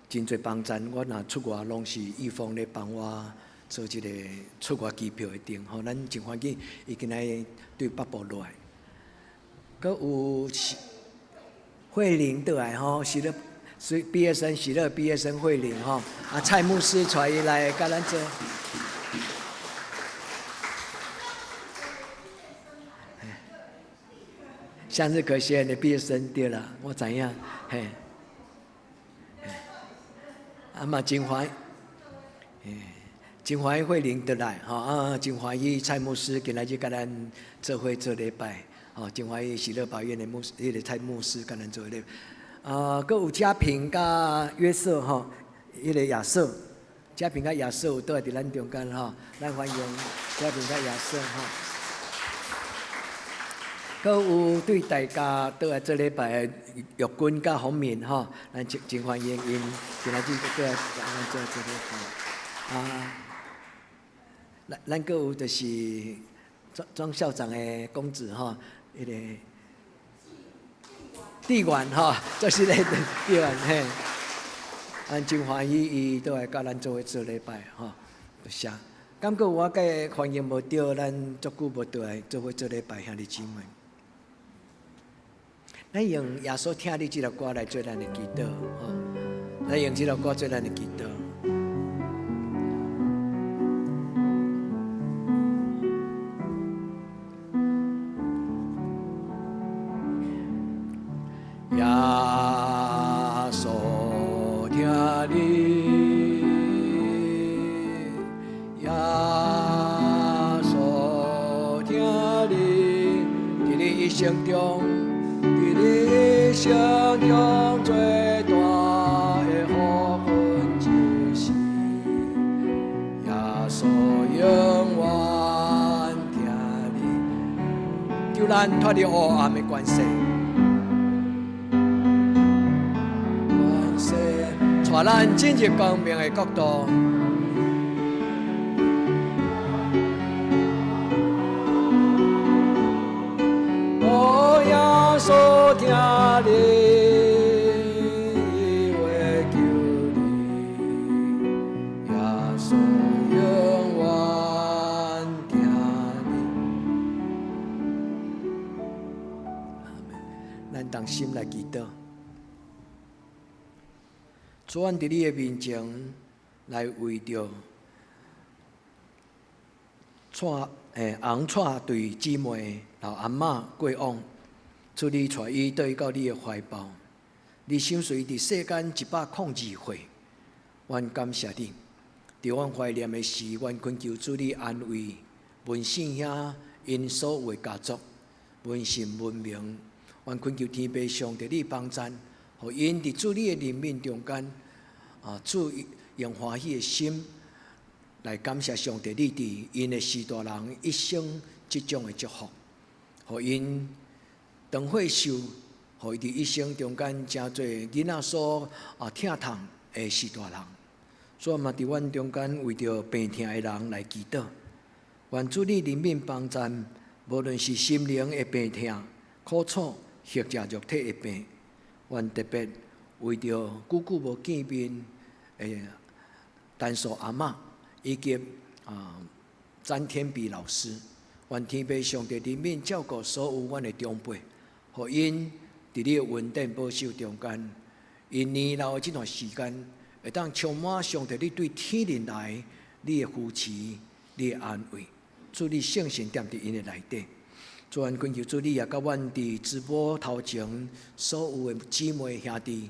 真濟幫贊，我若出外攏是玉峰咧幫我做這個出外機票的訂，吼，咱真歡喜伊今仔日對北部落來。閣有慧玲倒來吼，喜樂所畢業生，喜樂畢業生慧玲吼，啊蔡牧師帶伊來佮咱做。向日葵學院的畢業生對啦，我知影，嘿，啊嘛真歡，真歡喜慧玲倒來，吼啊真歡喜蔡牧師今仔日佮咱做伙做禮拜，吼真歡喜喜樂寶院的牧師，彼個蔡牧師佮咱做禮拜，啊，閣有嘉平佮約瑟吼，彼個亞瑟，嘉平佮亞瑟有倒來佇咱中間吼，咱歡迎嘉平佮亞瑟吼。閣有對大家倒來做禮拜的玉君佮洪敏吼，咱真真歡迎𪜶今仔日倒來咱做做禮拜。啊，咱咱閣有就是莊莊校長的公子吼，彼個志願吼，就是咧志願嘿，咱真歡喜伊倒來佮咱做伙做禮拜吼，多謝。感覺我閣歡迎無著，咱足久無倒來做伙做禮拜兄弟姊妹。咱用耶穌疼你這首歌來做咱的祈禱，吼！咱用這首歌做咱的祈禱。耶穌疼你，耶穌疼你，佇你一生中。佇你一生中最大的福分，就是耶穌永遠疼你，求咱脫離黑暗的權勢，權勢帶咱進入光明的國度。哦，耶穌疼你，伊會救你，耶穌永遠疼你。阿們，咱同心來祈禱。主，阮佇你的面前來為著蔡紅蔡對姊妹老阿嬤過往，主你帶伊倒去到你的懷抱，你賞賜伊佇世間102歲，阮感謝你。佇阮懷念的時，阮懇求主你安慰文信兄𪜶所有的家族，文信文明，阮懇求天父上帝你幫贊，予𪜶佇主你的憐憫中間，啊，主用歡喜的心來感謝上帝，你佇𪜶的序大人一生這種的祝福，予𪜶長歲壽，予伊佇一生中間成做囡仔所啊疼痛的序大人。主嘛佇阮中間為著病痛的人來祈禱，願主你憐憫幫贊，無論是心靈的病痛、苦楚，或者肉體的病，阮特別為著久久無見面的陳素阿嬤，以及啊詹天比老師，願天父上帝憐憫照顧所有阮的長輩，予𪜶佇你的恩典保守中間，𪜶年老的這段時間，會當充滿上帝你對天靈來你的扶持、你的安慰，主你聖神踮佇𪜶的內底。主，阮懇求主你也佮阮佇直播頭前所有的姊妹兄弟，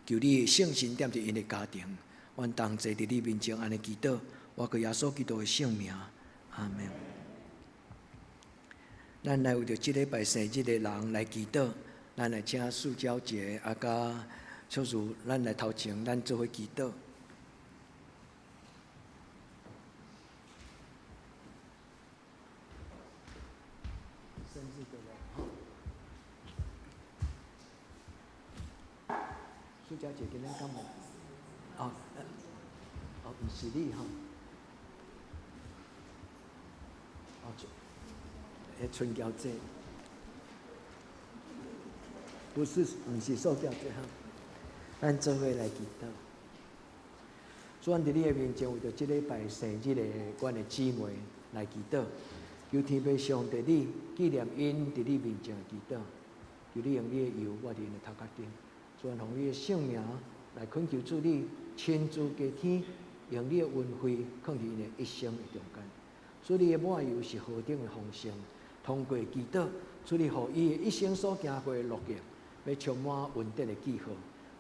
求你的聖神踮佇𪜶的家庭，阮同齊佇你面前按呢祈禱，我靠耶穌基督的聖名，阿們。咱來為著這禮拜生日的人來祈禱，咱來請素嬌姐啊，佮小茹，咱來頭前，咱做伙祈禱。春嬌姐今仔敢無？哦，哦，毋是你吼。哦，彼春嬌姐，不是，毋是素嬌姐吼。咱做伙來祈禱。主，阮佇你的面前，為著這禮拜生日的阮的姊妹來祈禱，求天父上帝你紀念𪜶佇你面前的祈禱，求你用你的油抹佇𪜶的頭殼頂，主，予你的聖名來懇求主你親自加添，用你的恩惠囥佇𪜶的一生的中間。主，你的抹油是何等的豐盛，通過祈禱，主你予伊的一生所行過的路徑，欲充滿恩典的記號。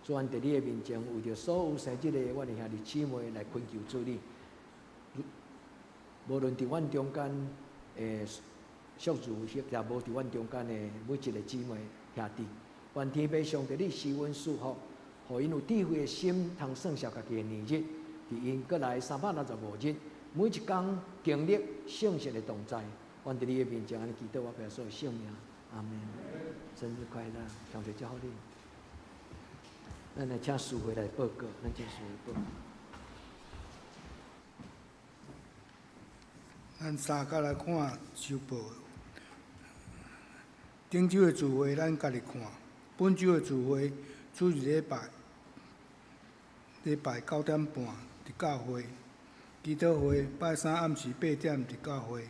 主，阮佇你的面前，為著所有生日的阮的兄弟姊妹來懇求主你，無論佇阮中間的屬主，也無佇阮中間的每一個姊妹兄弟，願天父上帝你施恩賜福，予𪜶有智慧的心，通算數家己的年日，佇𪜶閣來365日，每一工經歷聖神的同在。阮佇你的面前按呢祈禱，我耶穌的聖名，阿們。生日快樂，上帝祝福你。咱來請司會來報告，咱請司會報告。咱三角來看週報。頂週的聚會咱家己看，本週的聚會主日禮拜禮拜9點半佇教會，祈禱會拜三暗時8點佇教會，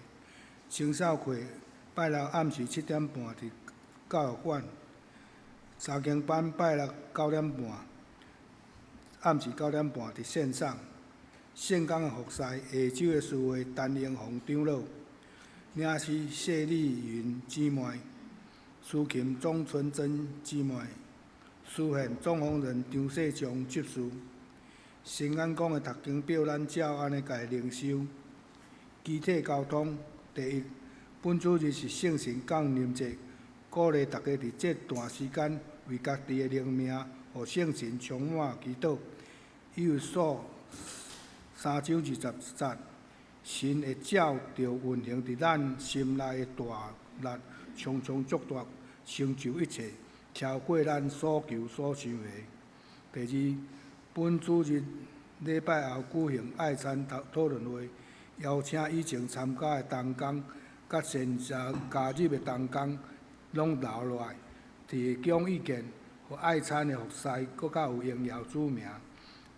青少會拜六暗時7點半佇教育館，查經班拜六九點半暗時9點半佇線上。聖工的服侍，下週的司會陳英紅長老，領詩謝麗雲姊妹，司琴鍾純真姊妹，司獻總風人張世松執事。新安講的讀經表，咱照按呢共靈修。肢體交通，第一，本主日是聖神降臨節，鼓勵大家佇這段時間為家己的靈命，予聖神充滿祈禱。以弗所3章20節，神會照著運行佇咱心內的大力，充充足足成就一切，超過咱所求所想的。第二，本主日禮拜後舉行愛餐討討論會，邀請以前參加的同工，佮現在加入的同工，攏留落來，提供意見，予愛餐的服侍閣較有榮耀主名。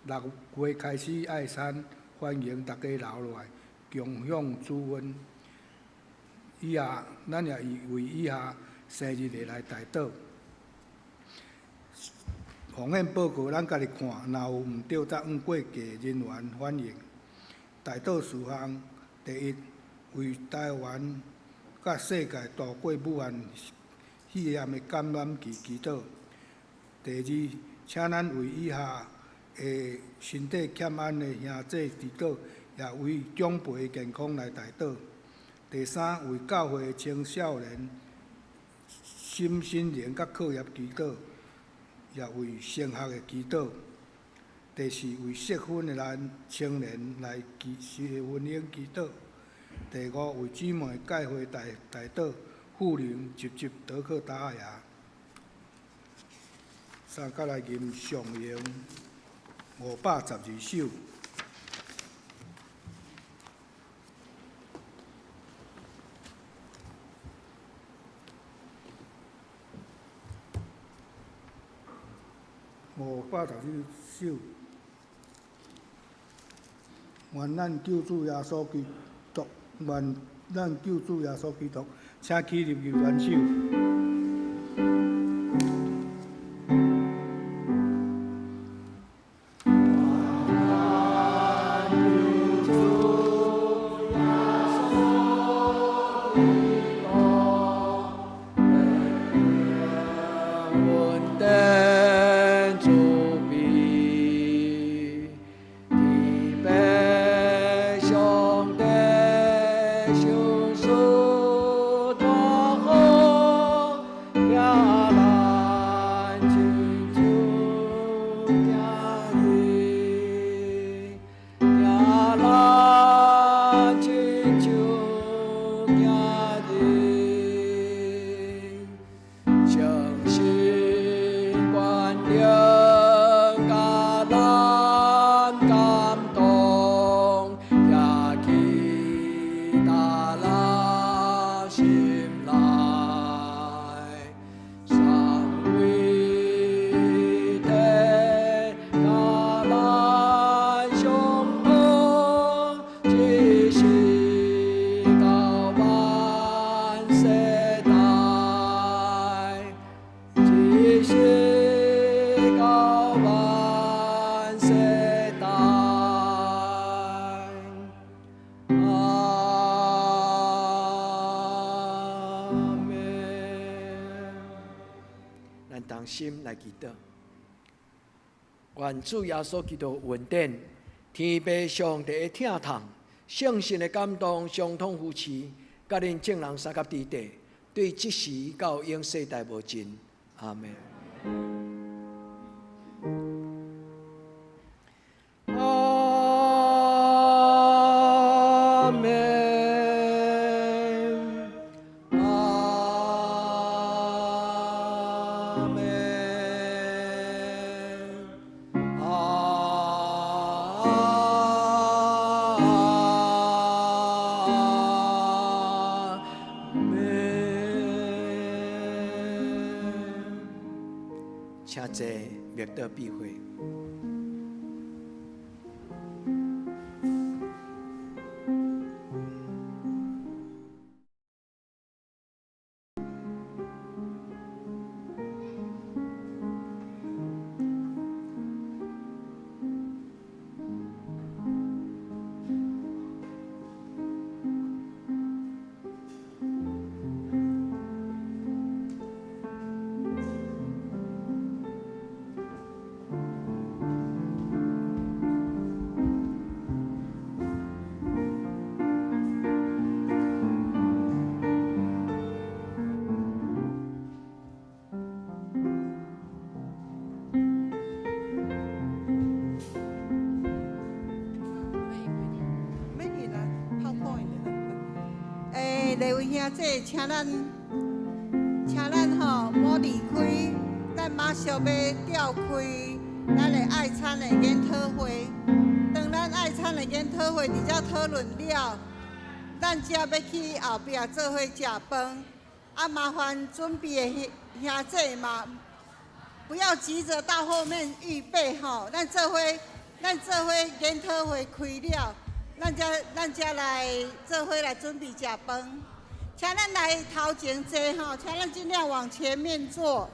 6月開始愛餐，歡迎大家留落來，共享主恩。以下咱也為以下生日的來代禱。奉獻報告咱家己看，若有毋對，才向過計人員反映。代禱事項：第一，為台灣佮世界度過武漢肺炎的感染期祈禱。第二，請咱為以下的身體欠安的兄弟祈禱，也為長輩的健康來代禱。第三，為教會的青少年心身靈佮課業祈禱，也為升學的祈禱。第四，為適婚的男青年來祈婚姻祈禱。第五，為姊妹教會代代禱，富寧集集德克達亞。三角來吟上詠512首。512首，願咱救主耶穌基督，願咱救主耶穌基督，請起立入元首。上帝，上主大好。心來祈禱。願主耶穌基督恩典、天父上帝的疼痛、聖神的感動、相通扶持，佮恁眾人相佮佇底，對這時到永世代無盡。阿們。阿們。阿們。阿們。請坐，默禱閉會。免去啦，PowerPoint 就好。欸，列位兄姊，請咱吼，莫離開，咱馬上欲召開咱的愛餐的研討會。當咱愛餐的研討會佇遮討論了，咱才欲去後壁做伙食飯。啊，麻煩準備的兄姊嘛，不要急著到後面預備吼，咱做伙研討會開了，咱才來做伙來準備食飯。請咱來頭前坐吼，請咱盡量往前面坐。